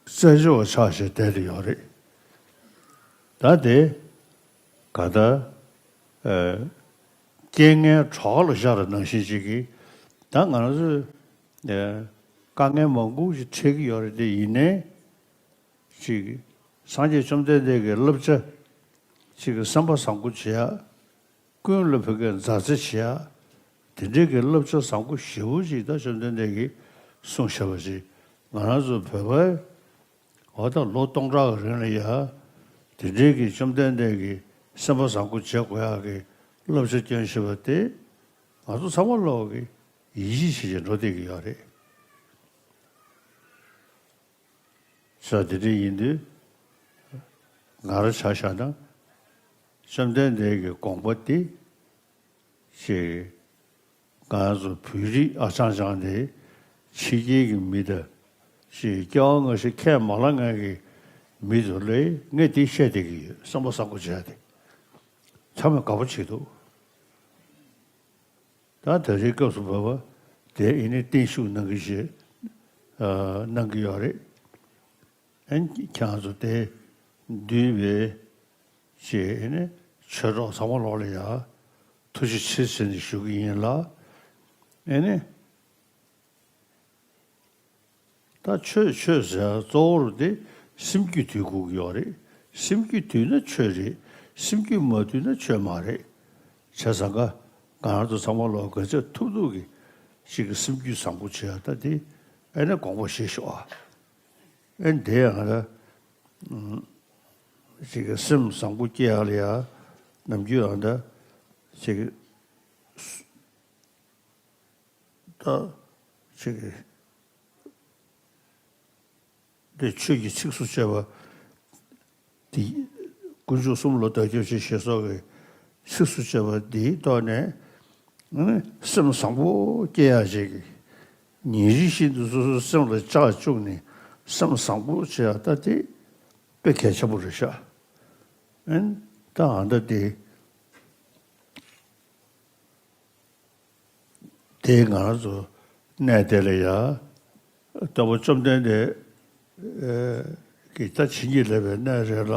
བཙན་བྱོལ་བ་ཆགས་བྱས་བསྡད་དུ་ཡོད་རེད། ད་དེ་ག་ད་ཨ་རྐྱེན་ངན་གྲོགས་ལ་ཤར་ནང་བཞིན་ཅིག་གིས་ད་ང་རང་ཚོས་ཨ་དཀའ་ངལ་མང་པོ་ཞིག་འཕྲད་ཀྱི་ཡོད་རེད་དེ་ཡིན་ནའི། ཅིག་སངས་རྒྱས་བཅོམ་ལྡན་འདས་ཀྱི་བསླབ་བྱ་ཅིག་གི་བསམ་པ་བཟང་པོ་བྱེད་ཡག་ཀུན་ལ་ཕན་གྱི་མཛའ་བརྩེ་བྱེད་ཡག་དེ་འདྲའི་གི་བསླབ་བྱ་བཟང་པོ་ཞེ་པོ་ཅིག་ད་བཅོམ་ལྡན་འདས་ཀྱིས་གསུངས་བཞག་པ་ཅིག་ང་རང་ཚོ་བོད་པའི་འོ་ད་ལོ་སྟོང་ཕྲག་གི་རིང་ལ་ཡ་དེ་འདྲའི་གི་བཅོམ་ལྡན་འདས་ཀྱིས་བསམ་པ་བཟང་པོ་བྱེད་དགོས་ཡག་གི་བསླབ་བྱ་སྐྱོན་བཞག་པ་དེ་ང་ཚོ་ཚང་མ་ལོག་གི་ཡིད་ཆེས་བྱེད་ཀྱི་འགྲོ་བསྡད་ཀྱི་ཡོད་རེད། ས་དེ་འདྲ་ཡིན་དུས་ང་རང་ཆ་བཞག་ན་བཅོམ་ལྡན་འདས་ཀྱི་དགོངས་པ་དེ་ཞེས་ང་ཚོ་བོད་རིགས་ཨ་ཅང་ཅང་དེ་ཕྱི་རྒྱལ་གྱི་མི་དང་ཞེས་སྐྱེ་བ་སྔ་ཕྱི་ཁས་མ་བླངས་མཁན་གྱི་མི་ཚོ་ལ་ངས་དེ་བཤད་བསྡད་ཀྱི་ཡོད། བསམ་པ་བཟང་པོ་བྱས་ཏེ་ཚང་མས་དགའ་པོ་བྱེད་འདུག་ད་ད་རེས་སྐབས་སུ་བབ་པ་དེ་ཨེ་ནི་བརྟན་བཞུགས་གནང་གི་ཞེས་ཨ་གནང་གི་ཡོད་རེད། ཨེ་ནི་ཁྱེད་རང་ཚོ་དེ་འདུས་པའི་ཞེས་ཨེ་ནི་ཆོས་གྲོགས་ཚང་མ་ལོག་ལ་ཡ་ཐུགས་རྗེ་ཆེ་ཟེར་ནས་ཞུ་གི་ཡིན་ལ། ཨེ་ནི། ད་ཆོས་ཆོས་ཟེར་གཙོ་བོར་དེ་སེམས་རྒྱུད་དུལ་དགོས་ཀྱི་ཡོད་རེད། སེམས་རྒྱུད་དུལ་ན་ཆོས་རེད། སེམས་རྒྱུད་མ་དུལ་ན་ཆོས་མ་རེད། བྱས་ཙང་ཀ་ང་རང་ཚོ་ཚང་མ་ལོག་ག་ཚོད་ཐུབ་ཐུབ་ཀྱི་ཅིག་གི་སེམས་རྒྱུད་བཟང་པོ་བྱེད་ཡ་ད་དེ་ཨེ་ནས་དགོངས་པ་བཞེས་ཤོག་ཨ། ཨེ་དེ་ཡང་ད་ཅིག་གི་སེམས་བཟང་པོ་སྐྱེ་ཡ་ལ་ཡ་ནམ་རྒྱུན་ཡང་ད་ཅིག་གི་ད་ཅིག་གི་དེ་ཆོས་ཀྱི་ཚིགས་སུ་བཅད་པ་དེ་དཀོན་མཆོག་གསུམ་ལ་བདག་སྐྱབས་མཆི་ཞེས་སོགས་ཀྱི་ཚིགས་སུ་བཅད་པ་དེའི་ཐོག་ནས་སེམས་བཟང་པོ་སྐྱེ་ཡག་ཅིག་གི་ཉིན་རེ་བཞིན་དུ་སོ་སོའི་སེམས་ལ་ལྕག་བཅུག་ནས་སེམས་བཟང་པོ་བྱེད་ཡག་ད་དེ་དཔེ་གལ་ཆེན་པོ་རེད་ཤག་ཨན་ད་ཨ་ད་དེ། དེའི་ང་རང་ཚོ་གནས་དེ་ལ་ཡ་ལྟ་བུ་བཅོམ་ལྡན་འདས་ཀྱི་ད་བྱིན་གྱིས་བརླབས་པའི་གནས་རེད་ལ།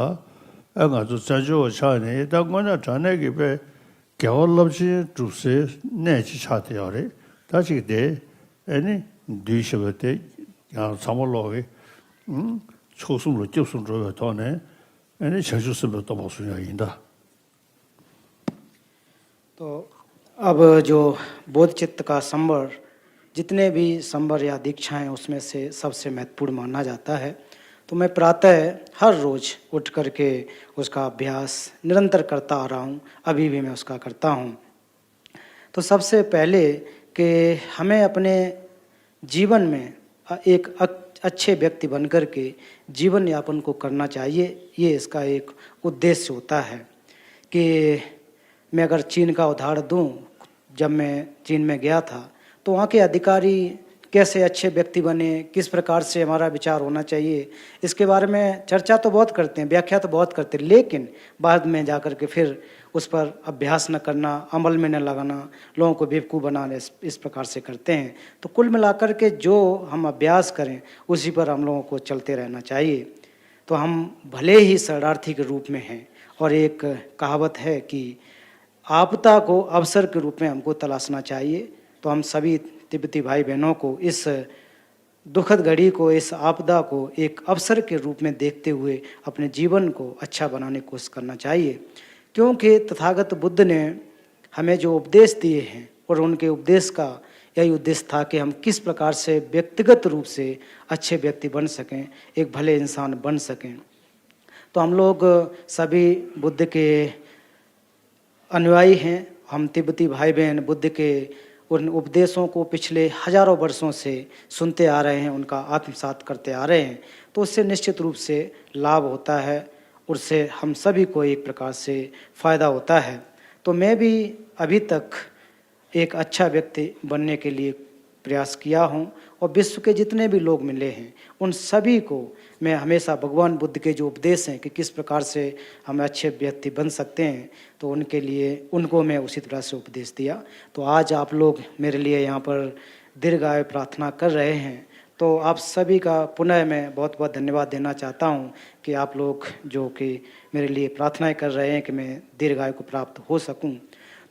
ཨ་ང་ཚོ་བཙན་བྱོལ་བ་ཆགས་ནས་ད་དངོས་གནས་དྲང་གནས་ཀྱི་དཔེ་དགེ་བ་རླབས་ཆེན་སྒྲུབ་སའི་གནས་ཅིག་ཆགས་བསྡད་ཡོད་རེད། ད་ཅིག་དེ་ཨ་ནི་འདུས་ཞེས་པ་དེ་ཡང་ཚང་མ་ལོག་གི་མཆོག་གསུམ་ལ་སྐྱབས་སུ་འགྲོ་བའི་ཐོག་ནས་ཨ་ནི་བྱང་ཆུབ་སེམས་དཔའི་སྟོབས་པ་གསུང་ཡག་ཡིན་ད། तो अब जो बोध चित्त का संवर, जितने भी संवर या दीक्षा हैं, उसमें से सबसे महत्वपूर्ण माना जाता है। तो मैं प्रातः हर रोज उठ करके उसका अभ्यास निरंतर करता आ रहा हूँ, अभी भी मैं उसका करता हूँ। तो सबसे पहले कि हमें अपने जीवन में एक अ- अच्छे व्यक्ति बनकर के जीवन यापन को करना चाहिए। ये इसका एक उद्देश्य होता है कि मैं अगर चीन का उदाहरण दूं, जब मैं चीन में गया था तो वहाँ के अधिकारी कैसे अच्छे व्यक्ति बने, किस प्रकार से हमारा विचार होना चाहिए, इसके बारे में चर्चा तो बहुत करते हैं, व्याख्या तो बहुत करते हैं, लेकिन बाद में जाकर के फिर उस पर अभ्यास न करना, अमल में न लगाना, लोगों को बेवकूफ़ बनाना, इस, इस प्रकार से करते हैं। तो कुल मिलाकर के जो हम अभ्यास करें, उसी पर हम लोगों को चलते रहना चाहिए। तो हम भले ही शरणार्थी के रूप में हैं, और एक कहावत है कि आपदा को अवसर के रूप में हमको तलाशना चाहिए। तो हम सभी तिब्बती भाई बहनों को इस दुखद घड़ी को, इस आपदा को एक अवसर के रूप में देखते हुए अपने जीवन को अच्छा बनाने की कोशिश करना चाहिए। क्योंकि तथागत बुद्ध ने हमें जो उपदेश दिए हैं, और उनके उपदेश का यही उद्देश्य था कि हम किस प्रकार से व्यक्तिगत रूप से अच्छे व्यक्ति बन सकें, एक भले इंसान बन सकें। तो हम लोग सभी बुद्ध के अनुयायी हैं। हम तिब्बती भाई बहन बुद्ध के उन उपदेशों को पिछले हजारों वर्षों से सुनते आ रहे हैं, उनका आत्मसात करते आ रहे हैं। तो उससे निश्चित रूप से लाभ होता है, उससे हम सभी को एक प्रकार से फ़ायदा होता है। तो मैं भी अभी तक एक अच्छा व्यक्ति बनने के लिए प्रयास किया हूँ, और विश्व के जितने भी लोग मिले हैं, उन सभी को मैं हमेशा भगवान बुद्ध के जो उपदेश हैं कि किस प्रकार से हम अच्छे व्यक्ति बन सकते हैं, तो उनके लिए, उनको मैं उसी तरह से उपदेश दिया। तो आज आप लोग मेरे लिए यहाँ पर दीर्घायु प्रार्थना कर रहे हैं, तो आप सभी का पुनः मैं बहुत बहुत धन्यवाद देना चाहता हूँ कि आप लोग जो कि मेरे लिए प्रार्थनाएं कर रहे हैं कि मैं दीर्घायु को प्राप्त हो सकूँ।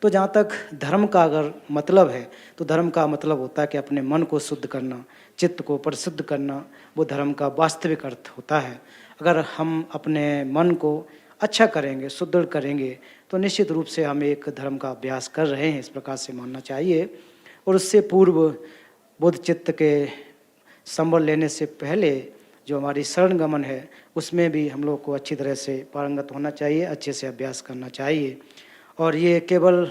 तो जहाँ तक धर्म का अगर मतलब है, तो धर्म का मतलब होता है कि अपने मन को शुद्ध करना, चित्त को परिशुद्ध करना, वो धर्म का वास्तविक अर्थ होता है। अगर हम अपने मन को अच्छा करेंगे, सुदृढ़ करेंगे, तो निश्चित रूप से हम एक धर्म का अभ्यास कर रहे हैं, इस प्रकार से मानना चाहिए। और उससे पूर्व बुद्ध चित्त के संबल लेने से पहले जो हमारी शरण गमन है, उसमें भी हम लोग को अच्छी तरह से पारंगत होना चाहिए, अच्छे से अभ्यास करना चाहिए। और ये केवल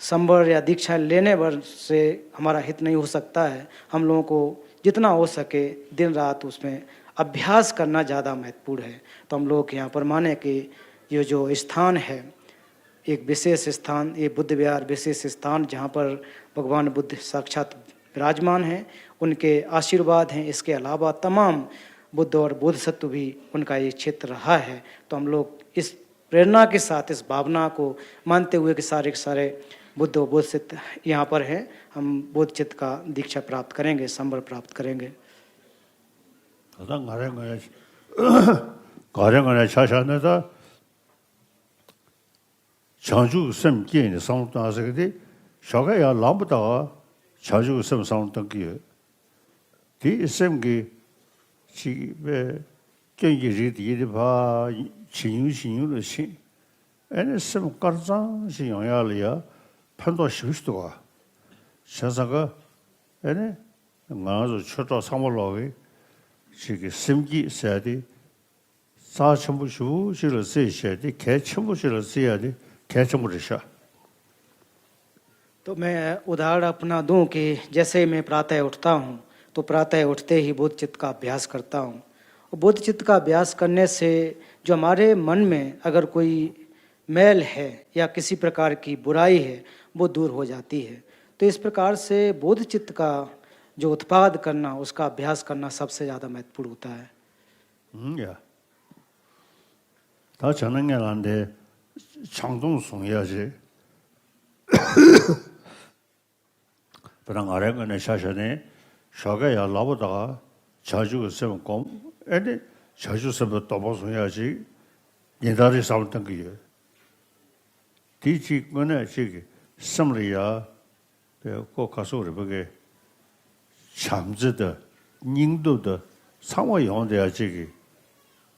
संवर या दीक्षा लेने भर से हमारा हित नहीं हो सकता है। हम लोगों को जितना हो सके दिन रात उसमें अभ्यास करना ज़्यादा महत्वपूर्ण है। तो हम लोग यहाँ पर माने कि ये जो स्थान है, एक विशेष स्थान, ये बुद्ध विहार विशेष स्थान, जहाँ पर भगवान बुद्ध साक्षात विराजमान हैं, उनके आशीर्वाद हैं। इसके अलावा तमाम बुद्ध और बोधिसत्व भी उनका ये क्षेत्र रहा है। तो हम लोग इस प्रेरणा के साथ, इस भावना को मानते हुए कि सारे के सारे बुद्ध और बोधिसत्व यहाँ पर हैं, हम बोधचित्त का दीक्षा प्राप्त करेंगे, संवर प्राप्त करेंगे। ད་ལྟ་ང་རའི་ངོས་ནས་ང་རའི་ངོས་ནས་ཆ་བཞག་ན་ད། བྱང་ཆུབ་སེམས་བསྐྱེད་ནས་བསམ་བློ་བཏང་ཟེར་གི་དེ་ཞོགས་ཀས་ཡར་ལངས་པ་དང་བྱང་ཆུབ་སེམས་བསམ་བློ་བཏང་གི་ཡོད། དེ་སེམས་ཀྱི་ཅིག་པའི་སྐྱོན་གྱི་རིགས་དེ་དེ་ཕར་ཇེ་ཉུང་ཇེ་ཉུང་ལ་ཕྱིན། ཨེ་ནི་སེམས་དཀར་གཙང་ཞིག་ཡོང་ཡག་ལ་ཡ་ཕན་ཐོགས་ཞེ་པོ་ཞིག་འདུག་ག་བྱས་ཙང་ཀ་ཨེ་ནི་ང་རང་ཚོ་ཆོས་གྲོགས་ཚང་མ་ལོག་གི་ཅིག་གི་སེམས་བསྐྱེད་ཟེར་ཡ་དེ། རྩ་ཆེན་པོ་ཞེ་པོ་ཅིག་ལ་བརྩི་བྱས་ཏེ་གལ་ཆེན་པོ་ཅིག་ལ་བརྩི་ཡ་དེ་གལ་ཆེན་པོ་རེད་ཤག तो मैं उदाहरण अपना दूं कि जैसे ही मैं प्रातः उठता हूं, तो प्रातः उठते ही बोध चित्त का अभ्यास करता हूं। और बोध चित्त का अभ्यास करने से जो हमारे मन में अगर कोई मैल है या किसी प्रकार की बुराई है, वो दूर हो जाती है। तो इस प्रकार से बोध चित्त का जो उत्पाद करना, उसका अभ्यास करना सबसे ज़्यादा महत्वपूर्ण होता है। ཧུམ་ཡ། ད་བྱས་ན་ངས་ལ་འདི་བྱང་སྡོམ་བཟུང་ཡ་ཞིག་དཔེར་ན་ང་རའི་ངོས་ནས་ཆ་བཞག་ནས་ཞོགས་ཀས་ཡར་ལངས་པ་དང་བྱང་ཆུབ་ཀྱི་སེམས་བསྒོམ། ཨེ་ནི་བྱང་ཆུབ་སེམས་དཔའི་སྟོབས་པ་བཟུང་ཡ་ཞིག་ཉིན་ལྟར་རེ་བསམ་བློ་གཏང་གི་ཡོད། དེ་གཅིག་དངོས་གནས་གཅིག་གི་སེམས་ལ་ཡ། པའི་ཁོ་ཁ་སོག་རེ་བ་གི་བྱམས་བརྩེ་དང་སྙིང་སྟོབས་དང་ཚང་མ་ཡོང་དེ་ཡ་གཅིག་གི།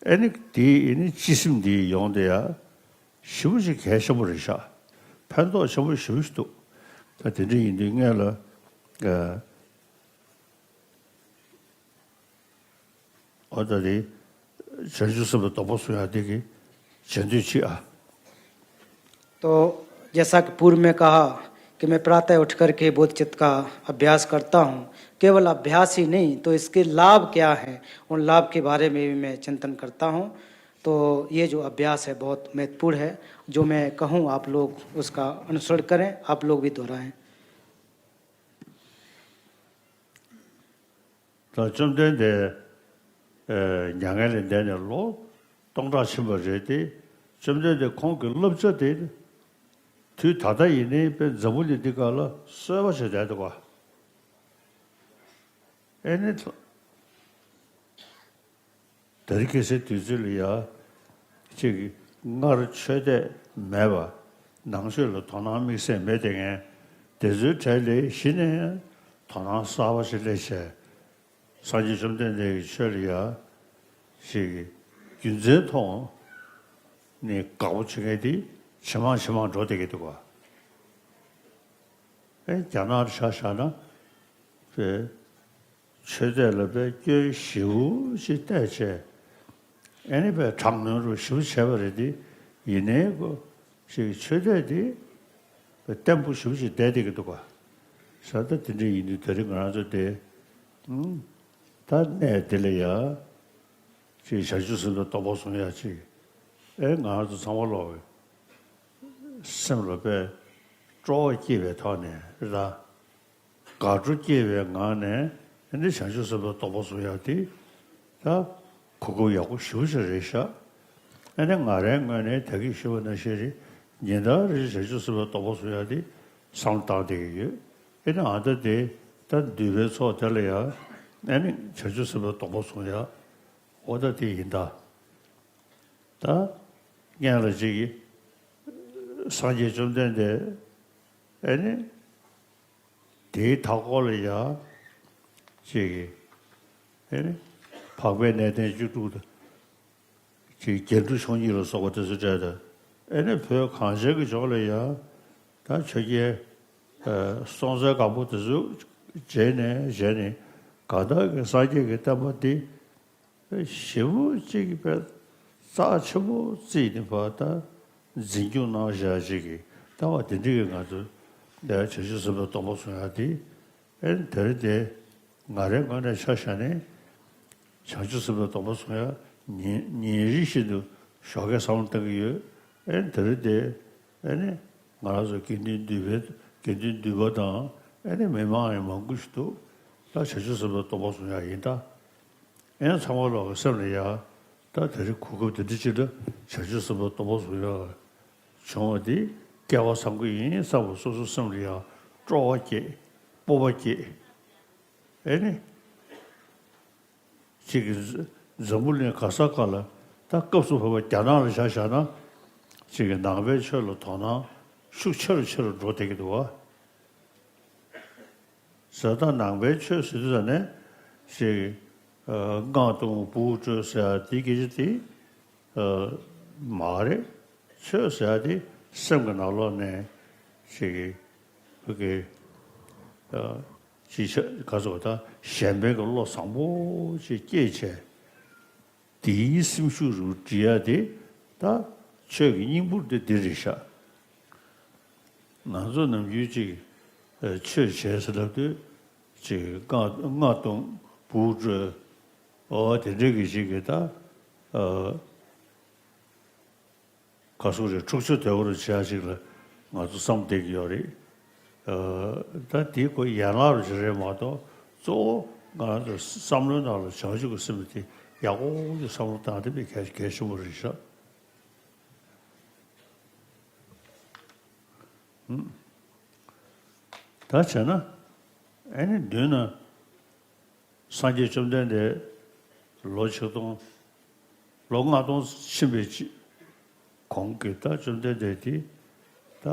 ཨེ་ནི་དེ་ཨེ་ནི་སྤྱི་སེམས་འདི་ཡོང་དེ་ཡ་ཞེ་པོ་ཅིག་གལ་ཆེན་པོ་རེད་ཤག་ཕན་ཐོགས་ཆེན་པོ་ཞེ་པོ་ཞིག་འདུག་ད་དེ་འདྲ་ཡིན་དུས་ངས་ལ། ཨ། འོ་ད་དེ་བྱང་ཆུབ་སེམས་དཔའི་རྡོག་པ་བཟུང་ཡག་དེ་གི་བྱེད་འདོད་ཅིག་ཨ། तो जैसा कि पूर्व में कहा कि मैं प्रातः उठ करके बोध चित्त का अभ्यास करता हूँ। केवल अभ्यास ही नहीं, तो इसके लाभ क्या हैं, उन लाभ के बारे में भी मैं चिंतन करता हूँ। तो ये जो अभ्यास है, बहुत महत्वपूर्ण है। जो मैं कहूँ, आप लोग उसका अनुसरण करें, आप लोग भी दोहराएं। ད་བཅོམ་ལྡན་འདས་མྱ་ངན་ལས་འདས་ནས་ལོ་སྟོང་ཕྲག་ཕྱིན་པ་རེད་དེ། བཅོམ་ལྡན་འདས་ཁོང་གི་བསླབ་བྱ་དེ་དུས་ད་ལྟ་ཡིན་ནའི་དཔེ་འཛམ་བུ་གླིང་འདི་སྒང་ལ་གསལ་པོ་བྱས་བསྡད་འདུག་ག་ཨེ་ནི། ད་རེས་ཁ་སང་དུས་ཚོད་ལ་ཡ། གཅིག་གིས་སྔར་ཆོས་དད་མེད་པ། ནང་ཆོས་ལ་དོ་སྣང་དམིགས་བསལ་མེད་དེ་ངན། དེ་ཚོའི་གྲས་ལས་གཞི་ནས་དོ་སྣང་གསར་པ་ཞིག་སླེབས་བྱས། སངས་རྒྱས་བཅོམ་ལྡན་འདས་ཀྱི་ཆོས་ལ་ཡ། གཅིག་གིས་རྒྱུ་མཚན་མཐོང་ནས་དགའ་པོ་བྱེད་མཁན་དེ་ཇེ་མང་ཇེ་མང་འགྲོ་བསྡད་ཀྱི་འདུག་ག་ཨེ་རྒྱ་ནག་ཆ་བཞག་ན། དཔེ། ཆོས་དད་ལ་དཔེ་སྐྱོན་ཞེ་པོ་ཅིག་བལྟས་བྱས། ཨེ་ནི་དཔེ་དྲག་གནོན་རུ་ཞེ་པོ་བྱས་པ་རེད་དེ། ཡིན་ནའི་ཁོ་ཅིག་ཆོས་དད་དེ་དཔེ་བརྟན་པོ་ཞེ་པོ་ཅིག་བསྡད་བསྡད་ཀྱི་འདུག་ག་ས་ད་དེ་འདྲ་ཡིན་དུས་ད་རེས་ང་རང་ཚོ་དེ། ཨུམ། ད་གནས་དེ་ལ་ཡ། ཅིག་བྱང་ཆུབ་སེམས་དཔའི་རྡོག་པ་བཟུང་ཡ་ཅིག་ཨེ་ང་རང་ཚོ་ཚང་མ་ལོག་གི་སེམས་ལ་དཔེ་སྤྲོ་བ་སྐྱེས་པའི་ཐོག་ནས་རེད་ད། དགའ་སྤྲོ་སྐྱེས་པའི་ངང་ནས་ཨེ་ནི་བྱང་ཆུབ་སེམས་དཔའི་རྡོག་པ་བཟུང་ཡག་དེ་ད་གོ་སྐབས་ཡག་པོ་ཞེ་པོ་ཅིག་རེད་ཤག་ཨེ་ནི་ང་རའི་ངོས་ནས་ད་གིན་ཞུས་པ་ནང་བཞིན་རེད། ཉིན་ལྟར་རེ་བྱང་ཆུབ་སེམས་དཔའི་རྡོག་པ་བཟུང་ཡག་དེ་བསམ་བློ་བཏང་བསྡད་ཀྱི་ཡོད། ཨེ་ནི་ཨ་ད་དེ་ད་འདུས་པའི་ཚོགས་དེ་ལ་ཡང་ཨེ་ནི་བྱང་ཆུབ་སེམས་དཔའི་རྡོག་པ་བཟུང་ཡག་འོ་ད་དེ་ཡིན་ད། ད་སྔོན་ལ་ཅིག་གིས་སངས་རྒྱས་བཅོམ་ལྡན་འདས་ཨེ་ནི། དེའི་མཐའ་སྐོར་ལ་ཡང་ཅིག་ཨེ་ནི་འཕགས་པའི་གནས་བརྟན་བཅུ་དྲུག་དང་། ཅིག་རྒྱན་དྲུག་མཆོག་གཉིས་ལ་སོགས་པ་དེ་ཚོ་སྤྲད་དང་། ཨེ་ནི་བོད་གངས་ཅན་གྱི་ལྗོངས་ལ་ཡང་ད་ཆོས་རྒྱལ་སྲོང་བཙན་སྒམ་པོ་དེ་ཚོ་རྗེས་ནས་རྗེས་ནས་གང་ལྟར་གྱི་སངས་རྒྱས་ཀྱི་བསྟན་པ་འདི་ཞེ་པོ་ཅིག་གི་དཔེ་རྩ་ཆེན་པོ་བརྩིས་ནས་ཕར་ད་འཛིན་སྐྱོང་གནང་བཞག་ཅིག་གི་ལྟ་བ་དེ་འདྲ་གི་ང་ཚོ་ལས་བྱང་ཆུབ་སེམས་དཔའི་རྡོག་པ་བཟུང་ཡག་དེ་ཨེ་དེ་རིང་དེ་ང་རའི་ངོས་ནས་ཆ་བཞག་ནས་བྱང་ཆུབ་སེམས་དཔའི་རྡོག་པ་བཟུང་ཡག་ཉིན་ཉིན་རེ་བཞིན་དུ་ཞོགས་ཀས་བསམ་བློ་གཏོང་གི་ཡོད། ཨེ་དེ་རིང་དེ་ཨེ་ནི་ང་རང་ཚོ་དགེ་འདུན་འདུས་པའི་དགེ་འདུན་འདུས་པ་དང་ཨེ་ནི་མི་མང་ཡང་མང་པོ་ཞིག་འདུག་ད་བྱང་ཆུབ་སེམས་དཔའི་རྡོག་པ་བཟུང་ཡག་ཡིན་ད། ཨེ་ཚང་མ་ལོག་གི་སེམས་ལ་ཡ། ད་དེ་རིང་གོ་སྐབས་དེ་འདྲ་ཅིག་ལ་བྱང་ཆུབ་སེམས་དཔའི་རྡོག་པ་བཟུང་ཡག་བྱུང་བ་འདི་སྐལ་བ་བཟང་པོ་ཡིན་བསམ་པ་སོ་སོའི་སེམས་ལ་ཡ་སྤྲོ་བ་སྐྱེས། སྤོབས་པ་སྐྱེས། ཨེ་ནི། གཅིག་གིས་འཛམ་བུ་གླིང་ག་ས་ག་ལ་ད་སྐབས་སུ་བབས་པ་རྒྱ་ནག་ལ་ཆ་བཞག་ན། གཅིག་གིས་ནང་པའི་ཆོས་ལ་དོ་སྣང་ཤུགས་ཆེ་རུ་ཆེ་རུ་འགྲོ་བསྡད་ཀྱི་འདུག་བ། ཟེར་ད་ནང་པའི་ཆོས་ཟེར་དུས་ད་ནས་ཅིག་སྔགས་གཏོང་བུ་འཕྲོད་ཟེར་ཡ་དེ་སྐད་ཆ་དེ་མ་རེད། ཆོས་ཟེར་ཡ་དེ་སེམས་ཀྱི་ནང་ལོགས་ནས་ཅིག་བུ་གི་ཅིག་ཆ་ག་ཚོད་ད་གཞན་ཕན་གྱི་བློ་བཟང་པོ་ཅིག་སྐྱེས་བྱས། དེའི་སེམས་ཤུགས་རུ་འགྲིལ་ཡ་དེ་ད་ཆོས་ཀྱི་སྙིང་པོ་དེ་འདི་རེད་ཤག་ང་ཚོ་ནམ་རྒྱུན་ཅིག་ཆོས་བྱས་ཟེར་ལབ་དུས་ཅིག་སྔགས་སྔགས་གཏོང་བུ་འཕྲོད་འོ་དེ་འདྲ་གི་ཅིག་གི་ད་ག་སོག་རེད་འཁྲུག་ཆོས་དོད་པོ་རུ་བྱེད་ཡ་ཅིག་ལ་ང་ཚོ་བསམ་བསྡད་ཀྱི་ཡོད་རེད། ད་དེའི་སྐོར་ཡན་ལག་རུ་ཅིག་རེད་མ་གཏོགས་གཙོ་བོ་ང་རང་ཚོ་བསམ་བློའི་ནང་ལ་བྱང་ཆུབ་ཀྱི་སེམས་དེ་ཡག་པོ་ཅིག་བསམ་བློ་བཏང་དེ་དཔེ་གལ་གལ་ཆེན་པོ་རེད་ཤག་ད་བྱས་ན་ཨ་ནི་མདུན་ན་སངས་རྒྱས་བཅོམ་ལྡན་འདས་ལོ་ཆིག་སྟོང་ལོ་ལྔ་སྟོང་ཕྱིན་པའི་ཆེད་ གོང་གི་ད་བཅོམ་ལྡན་འདས་དེ་ད་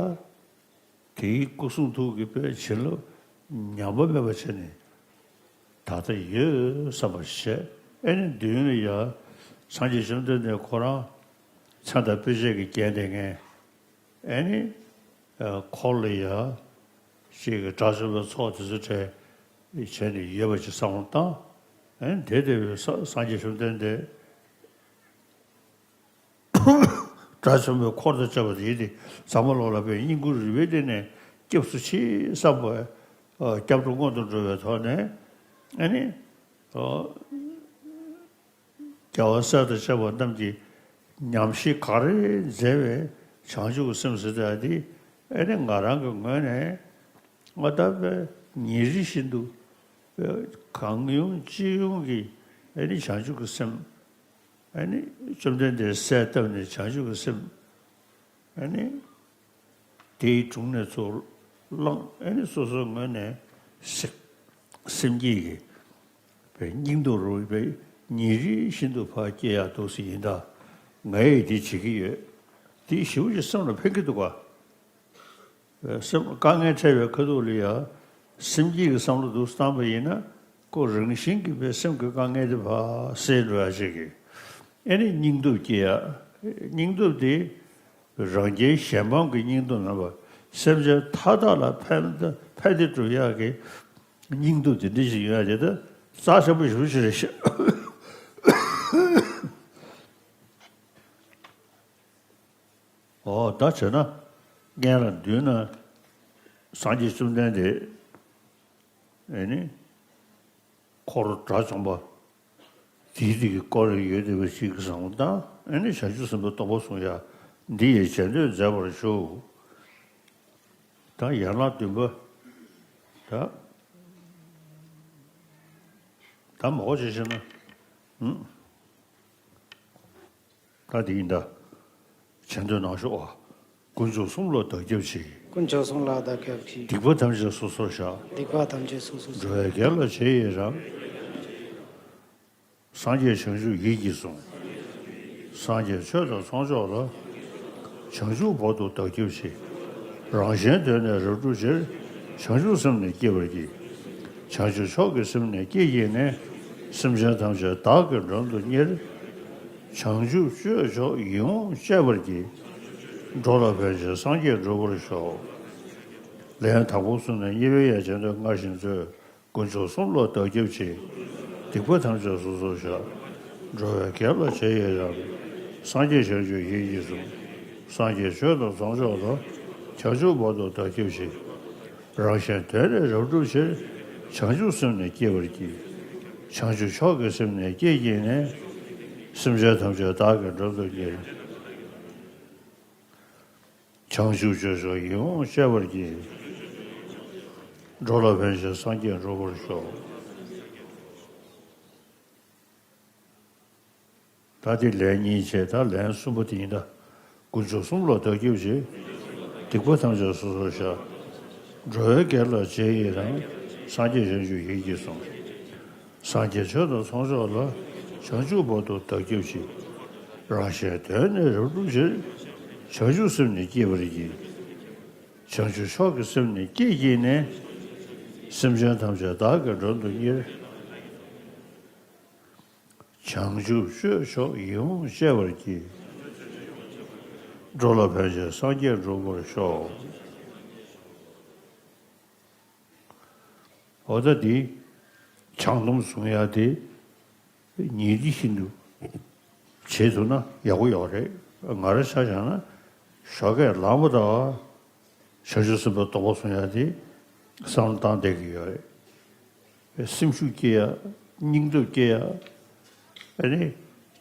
དེའི་སྐུ་གསུང་ཐུགས་ཀྱི་པའི་བྱིན་རླབས་ཉམས་པ་མེད་པ་བྱས་ནས་ད་ལྟ་ཡོད་བསམ་པ་བྱས། ཨེ་ནི་མདུན་ལ་ཡ་སངས་རྒྱས་བཅོམ་ལྡན་འདས་ཁོ་རང་མཚན་དང་དཔེ་བྱད་ཀྱིས་བརྒྱན་ཏེ་ངས་ཨེ་ནི་འཁོར་ལ་ཡ་ཅིག་གི་དགྲ་བཅོམ་པའི་ཚོགས་དེ་ཚོ་གྲས་བྱས་ནས་ཡོད་པ་ཅིག་བསམ་བློ་བཏང་། ཨེ་ནི་དེ་ལྟ་བུའི་ས་སངས་རྒྱས་བཅོམ་ལྡན་འདས་དགྲ་བཅོམ་པའི་འཁོར་དང་བཅས་པ་དེ་ཡིན་ཏེ། ཟབ་མོ་ལོགས་ལ་པའི་བསྙེན་བཀུར་རིམ་པས་བསྟེན་ནས་སྐྱབས་སུ་མཆི་བསམ་པ། སྐྱབས་འགྲོ་སྔོན་དུ་འགྲོ་བའི་ཐོག་ནས་ཨ་ནི་རྒྱལ་བ་སྲས་དང་བཅས་པ་རྣམས་ཀྱིས་ཉམས་བཞེས་ག་རེ་མཛད་པའི་བྱང་ཆུབ་ཀྱི་སེམས་ཟེར་ཡ་དེ་ཨ་ནི་ང་རང་གི་ངོས་ནས་ང་ད་པའི་ཉིན་རེ་བཞིན་དུ་གང་ཡོང་ཅི་ཡོང་གི་ཨ་ནི་བྱང་ཆུབ་ཀྱི་སེམས། ཨ་ནི་བཅོམ་ལྡན་འདས་གསལ་བཏབ་ནས་བྱང་ཆུབ་ཀྱི་སེམས། ཨ་ནི་དེའི་དྲུང་ནས་ཚུར་བླངས། ཨ་ནི་སོ་སོའི་ངོས་ནས་སེམས་སེམས་བསྐྱེད་ཀྱི་པའི་སྙིང་སྟོབས་རུ་པའི་ཉིན་རེ་བཞིན་དུ་ཕར་སྐྱེ་ཡག་འདུག་སེ་ཡིན་ད། ངས་ཡི་དེ་བྱེད་ཀྱི་ཡོད། དེ་ཞེ་པོ་ཅིག་སེམས་ལ་ཕན་གྱི་འདུག་ག། སེམས་དཀའ་ངལ་འཕྲད་པའི་ཁ་ཐུག་ལ་ཡ་སེམས་བསྐྱེད་ཀྱི་བསམ་བློ་འདུག་སེ་བཏང་པ་ཡིན་ན། ཁོ་རང་བཞིན་གྱིས་པའི་སེམས་ཀྱི་དཀའ་ངལ་དེ་ཕར་སེལ་འགྲོ་ཡ་ཅིག་གི། ཨེ་ནི་སྙིང་སྟོབས་སྐྱེ་ཡ། སྙིང་སྟོབས་དེ་རང་རྒྱལ་གཞན་ཕམ་གྱི་སྙིང་སྟོབས་མེད་པར་སེམས་ཅན་མཐའ་དག་ལ་ཕན་ཕན་བདེ་སྒྲུབ་ཡག་གི་སྙིང་སྟོབས་དེ་འདྲ་ཞིག་ཡོད་ཡ་དེ་ད་རྩ་ཆེན་པོ་ཞེ་པོ་ཅིག་རེད་ཤག། འོ་ད་བྱས་ན་སྔོན་ལ་མདུན་ན་སངས་རྒྱས་བཅོམ་ལྡན་འདས་ཨེ་ནི་འཁོར་དགྲ་བཅོམ་པ་དེའི་རིགས་ཀྱི་སྐོར་ཡོད་བསྡད་པ་ཞིག་གི་བཟང་པོ་དང་། ཨེ་ནི་བྱང་ཆུབ་སེམས་དཔའི་སྟོབས་པོ་གསུང་ཡ་འདི་ཡི་བྱེད་འདོད་མཛད་པར་ཞུ། ད་ཡན་ལག་བདུན་པ་ད་ད་མ་གོ་ཅེས་བཤད་ན། ཨུམ། ད་དེ་ཡིན་ད། བྱེད་འདོད་ནང་ཞོག་པ། དཀོན་མཆོག་གསུམ་ལ་བདག་སྐྱབས་མཆི། དཀོན་མཆོག་གསུམ་ལ་བདག་སྐྱབས་མཆི། སྡིག་པ་ཐམས་ཅད་སོ་སོར་བཤགས། སྡིག་པ་ཐམས་ཅད་སོ་སོར་བཤགས། འགྲོ་བའི་དགེ་ལ་རྗེས་ཡི་རང་། སངས་རྒྱས་བྱང་ཆུབ་ཡིད་ཀྱིས་བཟུང་། སངས་རྒྱས་ཆོས་དང་ཚོགས་མཆོག་ལ། བྱང་ཆུབ་བར་དུ་བདག་སྐྱབས་མཆི། རང་གཞན་དོན་ནི་རབ་བསྒྲུབ་ཕྱིར། བྱང་ཆུབ་སེམས་ནི་བསྐྱེད་པར་བགྱི། བྱང་ཆུབ་མཆོག་གི་སེམས་ནི་བསྐྱེད་བགྱིས་ནས། སེམས་ཅན་ཐམས་ཅད་བདག་གིས་མགྲོན་དུ་གཉེར། བྱང་ཆུབ་སྤྱོད་མཆོག་ཡིད་འོང་སྤྱད་པར་བགྱི། འགྲོ་ལ་ཕན་ཕྱིར་སངས་རྒྱས་འགྲུབ་པར་ཤོག། ལན་དང་པོ་གསུམ་ནས་མཉེས་པའི་ཡ་བྱེད་འདོད་སྔར་བཞིན་མཛོད། དཀོན་མཆོག་གསུམ་ལ་བདག་སྐྱབས་མཆི། སྡིག་པ་ཐམས་ཅད་སོ་སོར་བཤགས། འགྲོ་བའི་དགེ་ལ་རྗེས་ཡི་རང་། སངས་རྒྱས་བྱང་ཆུབ་ཡིད་ཀྱིས་བཟུང་། སངས་རྒྱས་ཆོས་དང་ཚོགས་མཆོག་ལ། བྱང་ཆུབ་བར་དུ་བདག་སྐྱབས་མཆི། རང་གཞན་དོན་ནི་རབ་བསྒྲུབ་ཕྱིར། བྱང་ཆུབ་སེམས་ནི་བསྐྱེད་པར་བགྱི། བྱང་ཆུབ་མཆོག་གི་སེམས་ནི་བསྐྱེད་བགྱིས་ནས། སེམས་ཅན་ཐམས་ཅད་བདག་གིས་མགྲོན་དུ་གཉེར། བྱང་ཆུབ་སྤྱོད་མཆོག་ཡིད་འོང་སྤྱད་པར་བགྱི། འགྲོ་ལ་ཕན་ཕྱིར་སངས་རྒྱས་འགྲུབ་པར་ཤོག། ད་དེ་ལན་གཉིས་བྱས། ད་ལན་གསུམ་པ་དེ་ཡིན་ད། དཀོན་མཆོག་གསུམ་ལ་བདག་སྐྱབས་མཆི། སྡིག་པ་ཐམས་ཅད་སོ་སོར་བཤགས། འགྲོ་བའི་དགེ་ལ་རྗེས་ཡི་རང་། སངས་རྒྱས་བྱང་ཆུབ་ཡིད་ཀྱིས་བཟུང་། སངས་རྒྱས་ཆོས་དང་ཚོགས་མཆོག་ལ། བྱང་ཆུབ་བར་དུ་བདག་སྐྱབས་མཆི། རང་གཞན་དོན་ནི་རབ་བསྒྲུབ་ཕྱིར། བྱང་ཆུབ་སེམས་ནི་བསྐྱེད་པར་བགྱི། བྱང་ཆུབ་མཆོག་གི་སེམས་ནི་བསྐྱེད་བགྱིས་ནས། སེམས་ཅན་ཐམས་ཅད་བདག་གིས་མགྲོན་དུ་གཉེར། བྱང་ཆུབ་སྤྱོད་མཆོག་ཡིད་འོང་སྤྱད་པར་བགྱི། འགྲོ་ལ་ཕན་ཕྱིར་སངས་རྒྱས་འགྲུབ་པར་ཤོག། འོ་ད་འདི་བྱང་སྡོམ་བཟུང་ཡ་དེ་ཉིན་རེ་བཞིན་དུ་བྱེད་ཐུབ་ན་ཡག་པོ་ཡོད་རེད། ང་རང་ཆ་བཞག་ན་ཞོགས་ཀས་ལངས་པ་དང་བྱང་ཆུབ་སེམས་དཔའི་སྟོབས་པོ་བཟུང་ཡ་དེ་བསམ་བློ་བཏང་བསྡད་ཀྱི་ཡོད་རེད། སེམས་ཤུགས་སྐྱེ་ཡ། སྙིང་སྟོབས་སྐྱེ་ཡ། ཨ་ནི་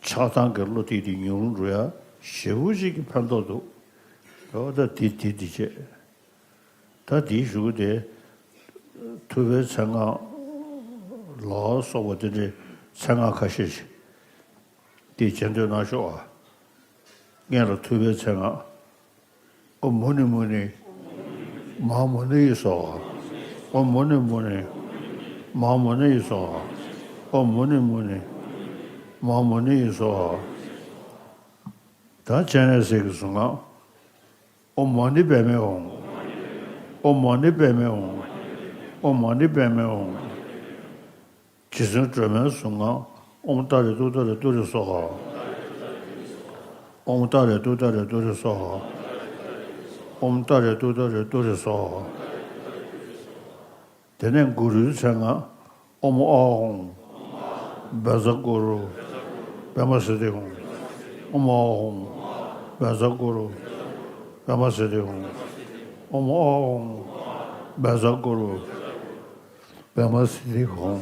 ཆགས་སྡང་གི་བློ་དེ་དེ་ཉུང་རུ་འགྲོ་ཡ། ཞེ་པོ་ཅིག་གི་ཕན་ཐོགས་འདུག། འོ་ད་དེ་དེ་དེ་བྱས། ད་དེའི་གཞུག་གུ་དེ་ཐུབ་པའི་མཚན་སྔགས་ལ་སོགས་པ་དེ་འདྲའི་མཚན་སྔགས་ཁ་ཤས་ཤིག་དེ་བྱེད་འདོད་གནང་ཤོག་ཨ། སྔོན་ལ་ཐུབ་པའི་མཚན་སྔགས། ཨོཾ་མུ་ནེ་མུ་ནེ། མ་ཧཱ་མུ་ནེ་ཡེ་སྭཱ་ཧཱ། ཨོཾ་མུ་ནེ་མུ་ནེ། མ་ཧཱ་མུ་ནེ་ཡེ་སྭཱ་ཧཱ། ཨོཾ་མུ་ནེ་མུ་ནེ། མ་ཧཱ་མུ་ནེ་ཡེ་སྭཱ་ཧཱ། ད་སྤྱན་རས་གཟིགས་ཀྱི་གཟུངས་སྔགས། ཨོཾ་མ་ཎི་པདྨེ་ཧཱུྃ། ཨོཾ་མ་ཎི་པདྨེ་ཧཱུྃ། ཨོཾ་མ་ཎི་པདྨེ་ཧཱུྃ། རྗེ་བཙུན་སྒྲོལ་མའི་གཟུངས་སྔགས། ཨོཾ་ཏཱ་རེ་ཏུཏྟཱ་རེ་ཏུ་རེ་སྭཱ་ཧཱ། ཨོཾ་ཏཱ་རེ་ཏུཏྟཱ་རེ་ཏུ་རེ་སྭཱ་ཧཱ། ཨོཾ་ཏཱ་རེ་ཏུཏྟཱ་རེ་ཏུ་རེ་སྭཱ་ཧཱ། དེ་ནས་གུ་རུའི་མཚན་སྔགས། ཨོཾ་ཨཱཿཧཱུྃ། བཛྲ་གུ་རུ། པདྨ་སིདྡྷི་ཧཱུྃ། ཨོཾ་ཨཱཿཧཱུྃ། བཛྲ་གུ་རུ། པདྨ་སིདྡྷི་ཧཱུྃ། ཨོཾ་ཨཱཿཧཱུྃ། བཛྲ་གུ་རུ། པདྨ་སིདྡྷི་ཧཱུྃ།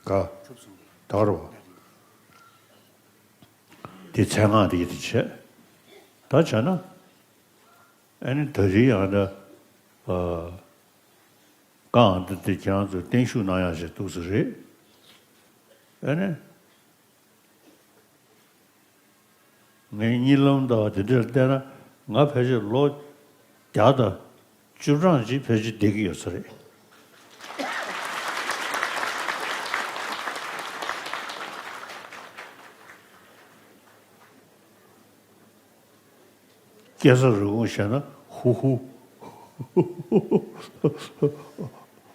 ག་ད་རོ། དེ་མཚན་སྔགས་དེ་ཡིད་དུ་བྱས། ད་བྱས་ན། ཨ་ནི་ད་རེས་ཡང་ད། ཨ། གང་འདི་དེ་ཁྱེད་རང་ཚོས་བརྟན་བཞུགས་གནང་ཡག་ཞིག་འདུག་ས་རེད། ཨ་ནི། ངའི་གཉིད་ལམ་དང་དེ་འདྲར་བལྟས་ན་ང་ཕལ་ཆེར་ལོ་བརྒྱ་དང་བཅུ་གྲངས་ཅིག་ཕལ་ཆེར་བསྡད་ཀྱི་ཡོད་ས་རེད། སྐྱེ་ས་རུས་གོང་བཤད་ན་ཧུ་ཧུ།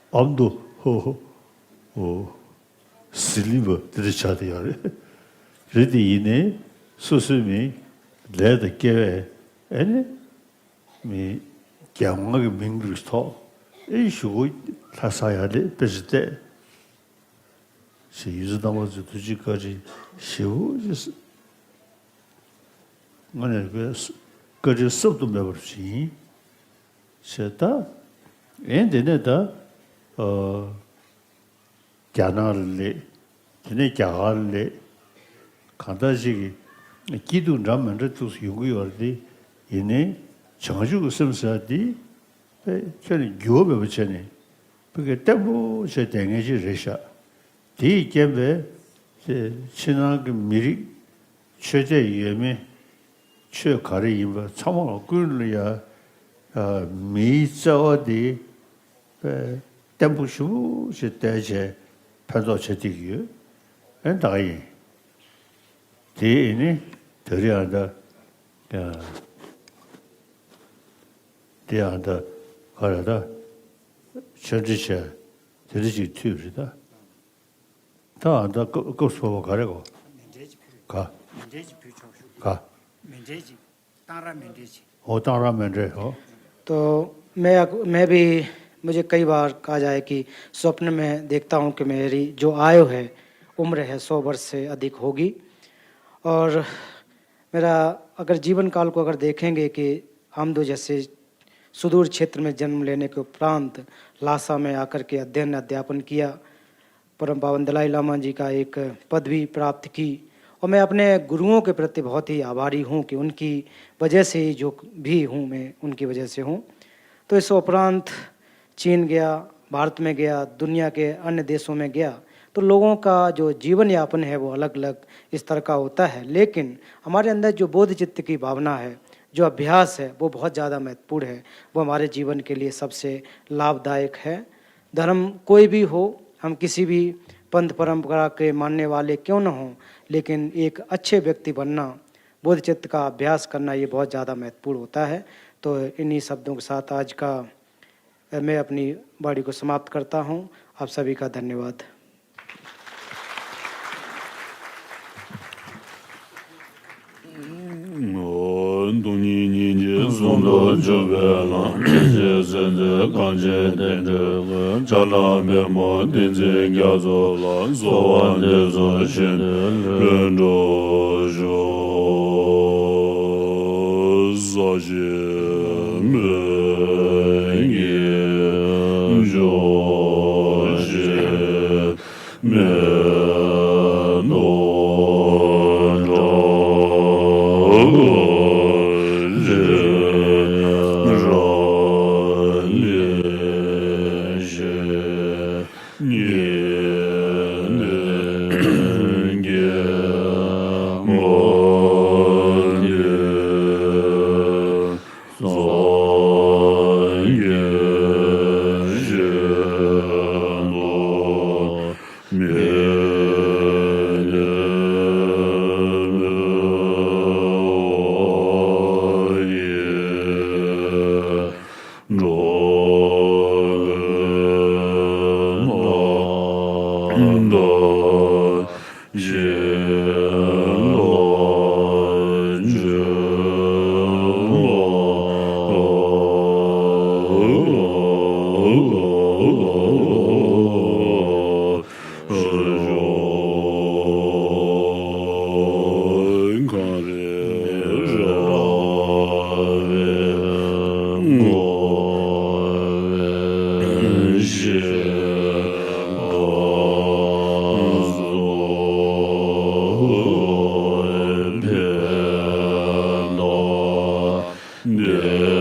ཨམ་དུ་ཧུ་ཧུ། ཨོ། ཟི་ལིང་བ་དེ་འདྲ་ཆགས་བསྡད་ཡོད་རེད། རེད་དེ་ཡིན་ནའི་སོ་སོའི་མི་ལས་དང་སྐལ་བས་ཨེ་ནི་མི་རྒྱལ་དབང་གི་མིང་གི་ཐོག་ཨེ་ཞུ་གུ་ལྷ་ས་ཡ་ལེ་དཔེ་ཆ་བལྟས། ཞེས་ཡུལ་ཚོ་རྣམ་པ་ཚོས་ཐུགས་རྗེ་བཀའ་དྲིན་ཞེ་པོ་ཅིག་དངོས་གནས་དཔེ་བཀའ་དྲིན་གསབ་ཏུ་མེད་པར་བྱིན། ཞེས་ད། ཨེ་དེ་ནས་ད། ཨ། རྒྱ་ནག་ལ་སླེབས། དེ་ནས་རྒྱ་གར་ལ་སླེབས། གང་ལྟར་ཅིག་གི་སྐྱིད་སྡུག་འདྲ་མི་འདྲ་ཐུགས་སུ་ཡོང་གི་ཡོད་རེད་དེ། ཡིན་ནའི་བྱང་ཆུབ་ཀྱི་སེམས་ཟེར་བ་དེ་དཔེ་ཁྱོན་ནས་འགྱུར་བ་མེད་པ་བྱས་ནས་དཔེ་གི་བརྟན་པོ་བྱས་བསྡད་མཁན་ཅིག་རེད་ཤག་དེས་རྐྱེན་པས་ཕྱི་ནང་གི་མི་རིགས་ཆོས་དད་ཡོད་མེད། ཆོས་ག་རེ་ཡིན་པ་ཚང་མ་ལ་ཀུན་ལ་ཡ། ཨ། མིའི་བརྩེ་བ་དེ་བརྟན་པོ་ཞེ་པོ་ཞིག་བསྟན་བྱས་ཕན་ཐོགས་བྱེད་བསྡད་ཀྱི་ཡོད། ཨེ་ད་ག་ཡིན། དེ་ཨེ་ནི་དེ་རིང་ཨ་ད། ཨ། དེ་ཨ་ད་ག་རེ་ད། ཆོས་འབྲེལ་བྱས་དེ་འདྲ་ཞིག་ཐུག་རེད་ད། ད་ཨ་ད་སྐབས་སྐབས་སུ་བབ་པ་ག་རེ་གོ། མཎྜལ་ཅིག་ཕུལ། ག་མཎྜལ་ཅིག་ཕུལ་ཆོག་ཞུ། ག་མཎྜལ་ཅིག་གཏང་རག་མཎྜལ་ཅིག་ཨོ། གཏང་རག་མཎྜལ། ཨོ། तो मैं, मैं भी, मुझे कई बार कहा जाए कि स्वप्न में देखता हूँ कि मेरी जो आयु है, उम्र है, सौ वर्ष से अधिक होगी। और मेरा अगर जीवन काल को अगर देखेंगे कि हम दो जैसे सुदूर क्षेत्र में जन्म लेने के उपरांत लासा में आकर के अध्ययन अध्यापन किया, परम पावन दलाई लामा जी का एक पदवी प्राप्त की और मैं अपने गुरुओं के प्रति बहुत ही आभारी हूँ कि उनकी वजह से ही जो भी हूँ, मैं उनकी वजह से हूँ। तो इस उपरांत चीन गया, भारत में गया, दुनिया के अन्य देशों में गया, तो लोगों का जो जीवन यापन है वो अलग-अलग स्तर का होता है, लेकिन हमारे अंदर जो बोध चित्त की भावना है, जो अभ्यास है, वो बहुत ज़्यादा महत्वपूर्ण है, वो हमारे जीवन के लिए सबसे लाभदायक है। धर्म कोई भी हो, हम किसी भी पंथ परंपरा के मानने वाले क्यों न हों, लेकिन एक अच्छे व्यक्ति बनना, बोध चित्त का अभ्यास करना, ये बहुत ज़्यादा महत्वपूर्ण होता है। तो इन्हीं शब्दों के साथ आज का मैं अपनी वाणी को समाप्त करता हूँ। आप सभी का धन्यवाद। སྟོང་ཉིད་སྙིང་རྗེ་ཟུང་དུ་འཇུག་པའི་ལམ། རྗེ་བཙུན་འདི་གངས་ཅན་བསྟན་འགྲོའི་མགོན། ཕྱག་ན་པདྨོ་ཏིང་འཛིན་རྒྱ་མཚོ་ལ། གསོལ་བ་འདེབས་སོ་བྱིན་གྱིས་བརླབ་འགྲོ་ཞུ། ས་གཞི་མུན་གྱིས་སྦྱོར་ཞིང་། མེ་ཏོག་བཀྲ་ཤིས་རང་ལས་བཞད། ཉི་ཟླའི་གད་མོ་དེ། སངས་རྒྱས་བཞད་དོ། འགོག་པའི་ཤེས་པ་སོགས་པའི་ཕན་དང་བདེ་བ་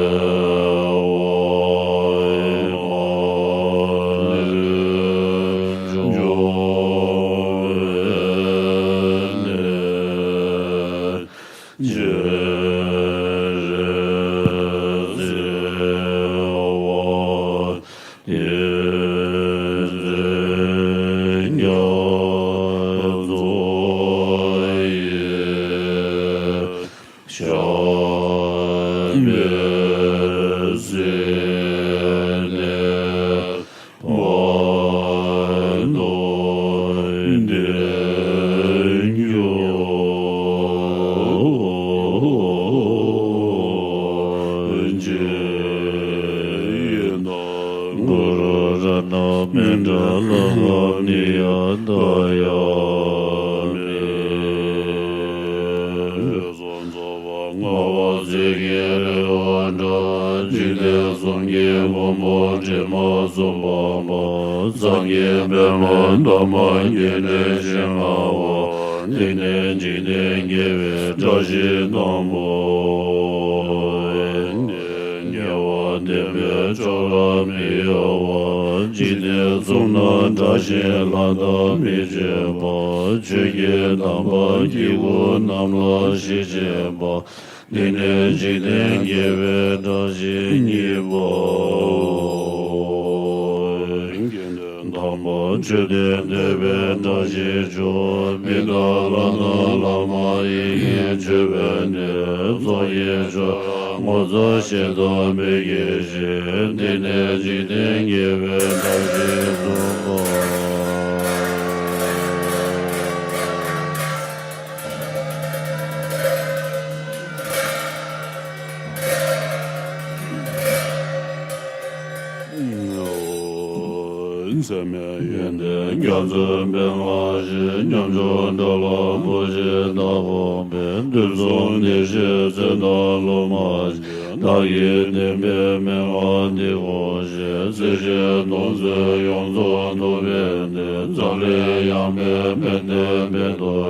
འབྱུང་བའི་གནས། སྤྱན་རས་གཟིགས་དབང་ཡེ་ཤེས་རྒྱ་མཚོ་ཡི་ཞབས་པད་སྲིད་མཐའི་བར་དུ་བརྟན་གྱུར་ཅིག། ཡི་དམ་གུ་རུ་རཏྣ་མཉྫུ་ལ་ལྷ་ནི་ཡ་ད་ཡ་མི། ལྔ་པ་ཚིག་གི་རེ་བ་འདྲ། འཇིག་རྟེན་གསུམ་གྱི་མགོན་པོ་དྲི་མ་གསུམ་སྤངས་པ། སངས་རྒྱས་པདྨ་འདབ་མ་རྒྱས་འབྲིང་ཞིང་མངའ་བ། འདི་ནི་འཇིག་རྟེན་དགེ་བའི་བཀྲ་ཤིས་དང་པོ། ཉེ་བར་བསྟན་པའི་ཕྱོགས་ལ་མི་གཡོ་བ། འཇིག་རྟེན་གསུམ་ན་དགྲ་གཤེད་ལྷ་དང་མི་ཕྱེད་པ། ཆོས་ཀྱི་དམ་པ་དཀྱིལ་འཁོར་རྣམས་ལ་གཞིས་བྱེད་པ། འདི་ནི་འཇིག་རྟེན་དགེ་བའི་བཀྲ་ཤིས་གཉིས་པའོ། དགེ་འདུན་དམ་པ་མཆོད་རྟེན་འདུས་པའི་བཀྲ་ཤིས་ཤོག། མི་ལྟ་ལྷ་དང་ལྷ་མ་ཡིན་གྱི་མཆོད་པའི་གནས། ཚོགས་ཀྱི་མཆོག་ངོ་མཚར་ཞེ་སྡང་མི་སྐྱེ་ཞིང་། འདི་ནི་འཇིག་རྟེན་དགེ་བའི་བཀྲ་ཤིས་གསུམ་པའོ། ཚད་མེད་ཡོན་ཏན་རྒྱ་མཚོའི་མན་ངག་བཞིན། ཉམ་ཆུང་དགྲ་ལ་བུ་བཞིན་བདག་ཕོངས་པའི། དུས་གསུམ་བདེ་གཤེགས་ཚེ་དང་ལུས་མ་བྱས། བདག་གིས་བསྟན་པའི་མན་ངག་འདི་གོ་ཞིང་། སྲིད་ཞིའི་སྡུག་བསྔལ་ཡོངས་སུ་ཐུབ་པའི་གནས། འཛམ་གླིང་ཡངས་པའི་ཕན་བདེའི་དཔལ་དུ།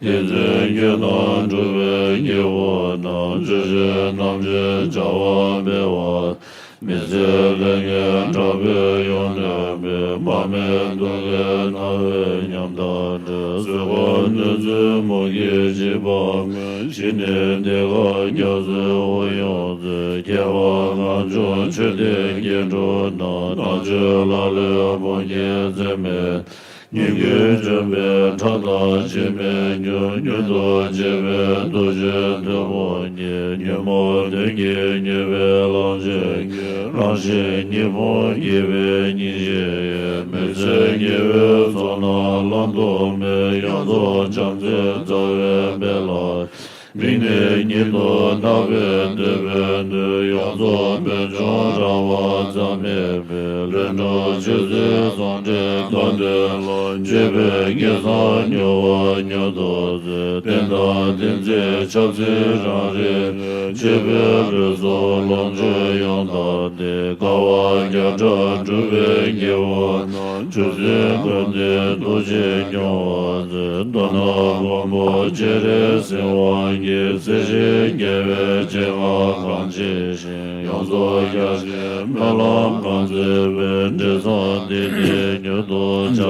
ཏིང་འཛིན་ཁྱོད་རྣམས་སྒྲུབ་པའི་དཀྱིལ་འཁོར་ན། ཇི་བཞིན་ནམ་མཁའི་བྱ་བ་འཕེལ་བ། མི་ཚེའི་ལས་ངན་དྲག་པོས་ཡོངས་ནོན་པའི། མར་མེ་མདུང་གི་རྣ་བའི་ཉམས་དང་འདྲ། གཟུགས་ཁམས་གནོད་འཚེའི་མུ་གེས་འཇིགས་པ་མེད། ཞི་གནས་གདེངས་ཁ་རྒྱ་མཚོའི་དབུགས་དབྱུང་མཛད། ཁྱད་པར་ལྔ་མཆོག་མཆོད་རྟེན་སྐྱེ་འགྲོ་ན། ནང་མཆོད་ལ་ལུས་ཕོ་ཉའི་མཚན་མེད། ཉིད་ཀུན་འཇོམས་པའི་ཁྲག་དང་ཕྱེ་མའི་མྱུར། མྱུར་དུ་བྱེད་པའི་ཐུགས་རྗེའི་མཐུ་དཔུང་གིས། ཉོན་མོངས་གདོན་གྱིས་མྱོས་པའི་གླང་ཆེན་གྱི། རང་བཞིན་ཉིད་ཕུང་དགྱེས་པའི་ཉིན་བྱེད་ཡོད། མི་ཚེ་དགེ་བའི་ཚོགས་རྣམས་བླང་དོར་མེད། ཡོངས་རྫོགས་བྱམས་བརྩེའི་རྩ་བའི་དཔལ་ལ། མིག་ནི་ཉིད་དུ་བརྣག་པའི་འདོད་པའི་གནས། ཡོངས་རྫོགས་བོད་ལྗོངས་ར་བ་རྩ་མེད་པའི། ལྷུན་གྲུབ་ཆོས་ཚུལ་ཟུང་འབྲེལ་དང་ལྡན་ལ། སྤྱོད་པའི་དགེ་མཚམས་མྱུར་བ་མྱུར་དུ་སྩོལ། རྟེན་དང་བསྟན་འཛིན་ཆབ་སྲིད་རང་རིག་ནས། སྤྱོད་པའི་ལུས་སྲོག་ལོངས་སྤྱོད་ཡོངས་དག་སྟེ། དཀའ་བ་བརྒྱ་ཕྲག་སྒྲུབ་པའི་དགེ་བ་རྣམས། ཆུ་སྲིན་ཀུན་ལྡན་ཐུགས་རྗེས་སྐྱོང་བར་མཛོད། མདོར་ན་མགོན་པོ་སྤྱན་རས་གཟིགས་དབང་གིས། སྲིད་ཞིའི་དགེ་བའི་སྤྱན་སྔར་གང་མཆིས་ཤིང་། ཡོངས་རྫོགས་རྒྱ་ཆེའི་སྨོན་ལམ་གང་མཛད་པའི། འབྲས་བཟང་འདི་ཉིད་མྱུར་དུ་བྱ་བར་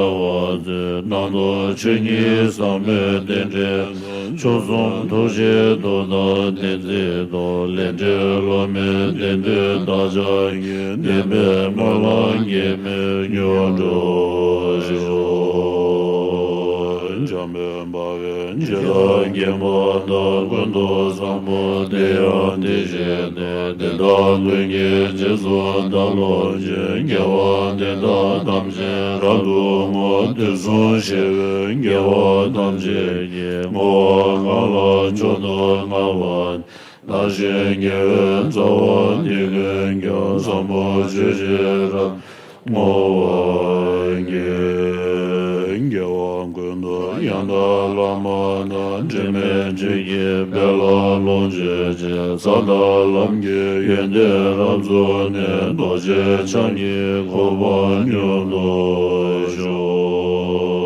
མཛོད། ནང་དུ་ཆོས་ཉིད་ཟབ་མོའི་རྟེན་འབྲེལ་དང་། མཆོག་གསུམ་ཐུགས་རྗེའི་མཐུ་དང་བདེན་ཚིག་དང་། ལས་འབྲས་བསླུ་མེད་བདེན་མཐུའི་བདག་ཅག་གི། བདེན་པའི་སྨོན་ལམ་གེགས་མེད་མྱུར་འགྲུབ་ཤོག། འཇམ་དཔལ་དཔའ་བོས་ཇི་ལྟར་མཁྱེན་པ་དང་། ཀུན་ཏུ་བཟང་པོ་དེ་ཡང་དེ་བཞིན་ཏེ། དེ་དག་ཀུན་གྱི་རྗེས་སུ་བདག་སློབ་ཅིང་། དགེ་བ་འདི་དག་ཐམས་ཅད་རབ་ཏུ་བསྔོ། དུས་གསུམ་གཤེགས་པའི་རྒྱལ་བ་ཐམས་ཅད་ཀྱིས། བསྔོ་བ་གང་ལ་མཆོག་ཏུ་བསྔགས་པ། བདག་གཞན་དགེ་བའི་རྩ་བ་འདི་ཀུན་ཀྱང་། བཟང་པོ་སྤྱོད་ཕྱིར་རབ་བསྔོ་བར་བགྱི། དགེ་བ་ཀུན་ཏུ་ ཡང་དག་བླ་མ་དང་། དྲི་མེད་ཆོས་ཀྱི་དཔལ་ལ་ལོངས་སྤྱོད་ཅིང་། ས་དང་ལམ་གྱི་ཡོན་ཏན་རབ་རྫོགས་ནས། རྡོ་རྗེ་འཆང་གི་གོ་འཕང་མྱུར་དུ་ཤོག།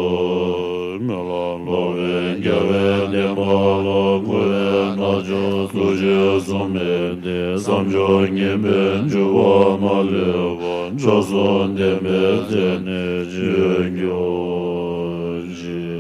སྨོན་ལམ་འགྲོ་བའི་རྒྱལ་བའི་བསྟན་པ་ལ། འཁོར་བའི་རྣམ་འབྱོར་ཐུགས་རྗེས་བཟུང་མི་འདི། བསམ་བྱུང་ངེས་པའི་འབྱོར་པ་མ་ལུས་པ། མཆོག་གསུམ་ལྡན་པའི་ཚེ་ནི་བརྗོད་འགྱུར་ཅིག།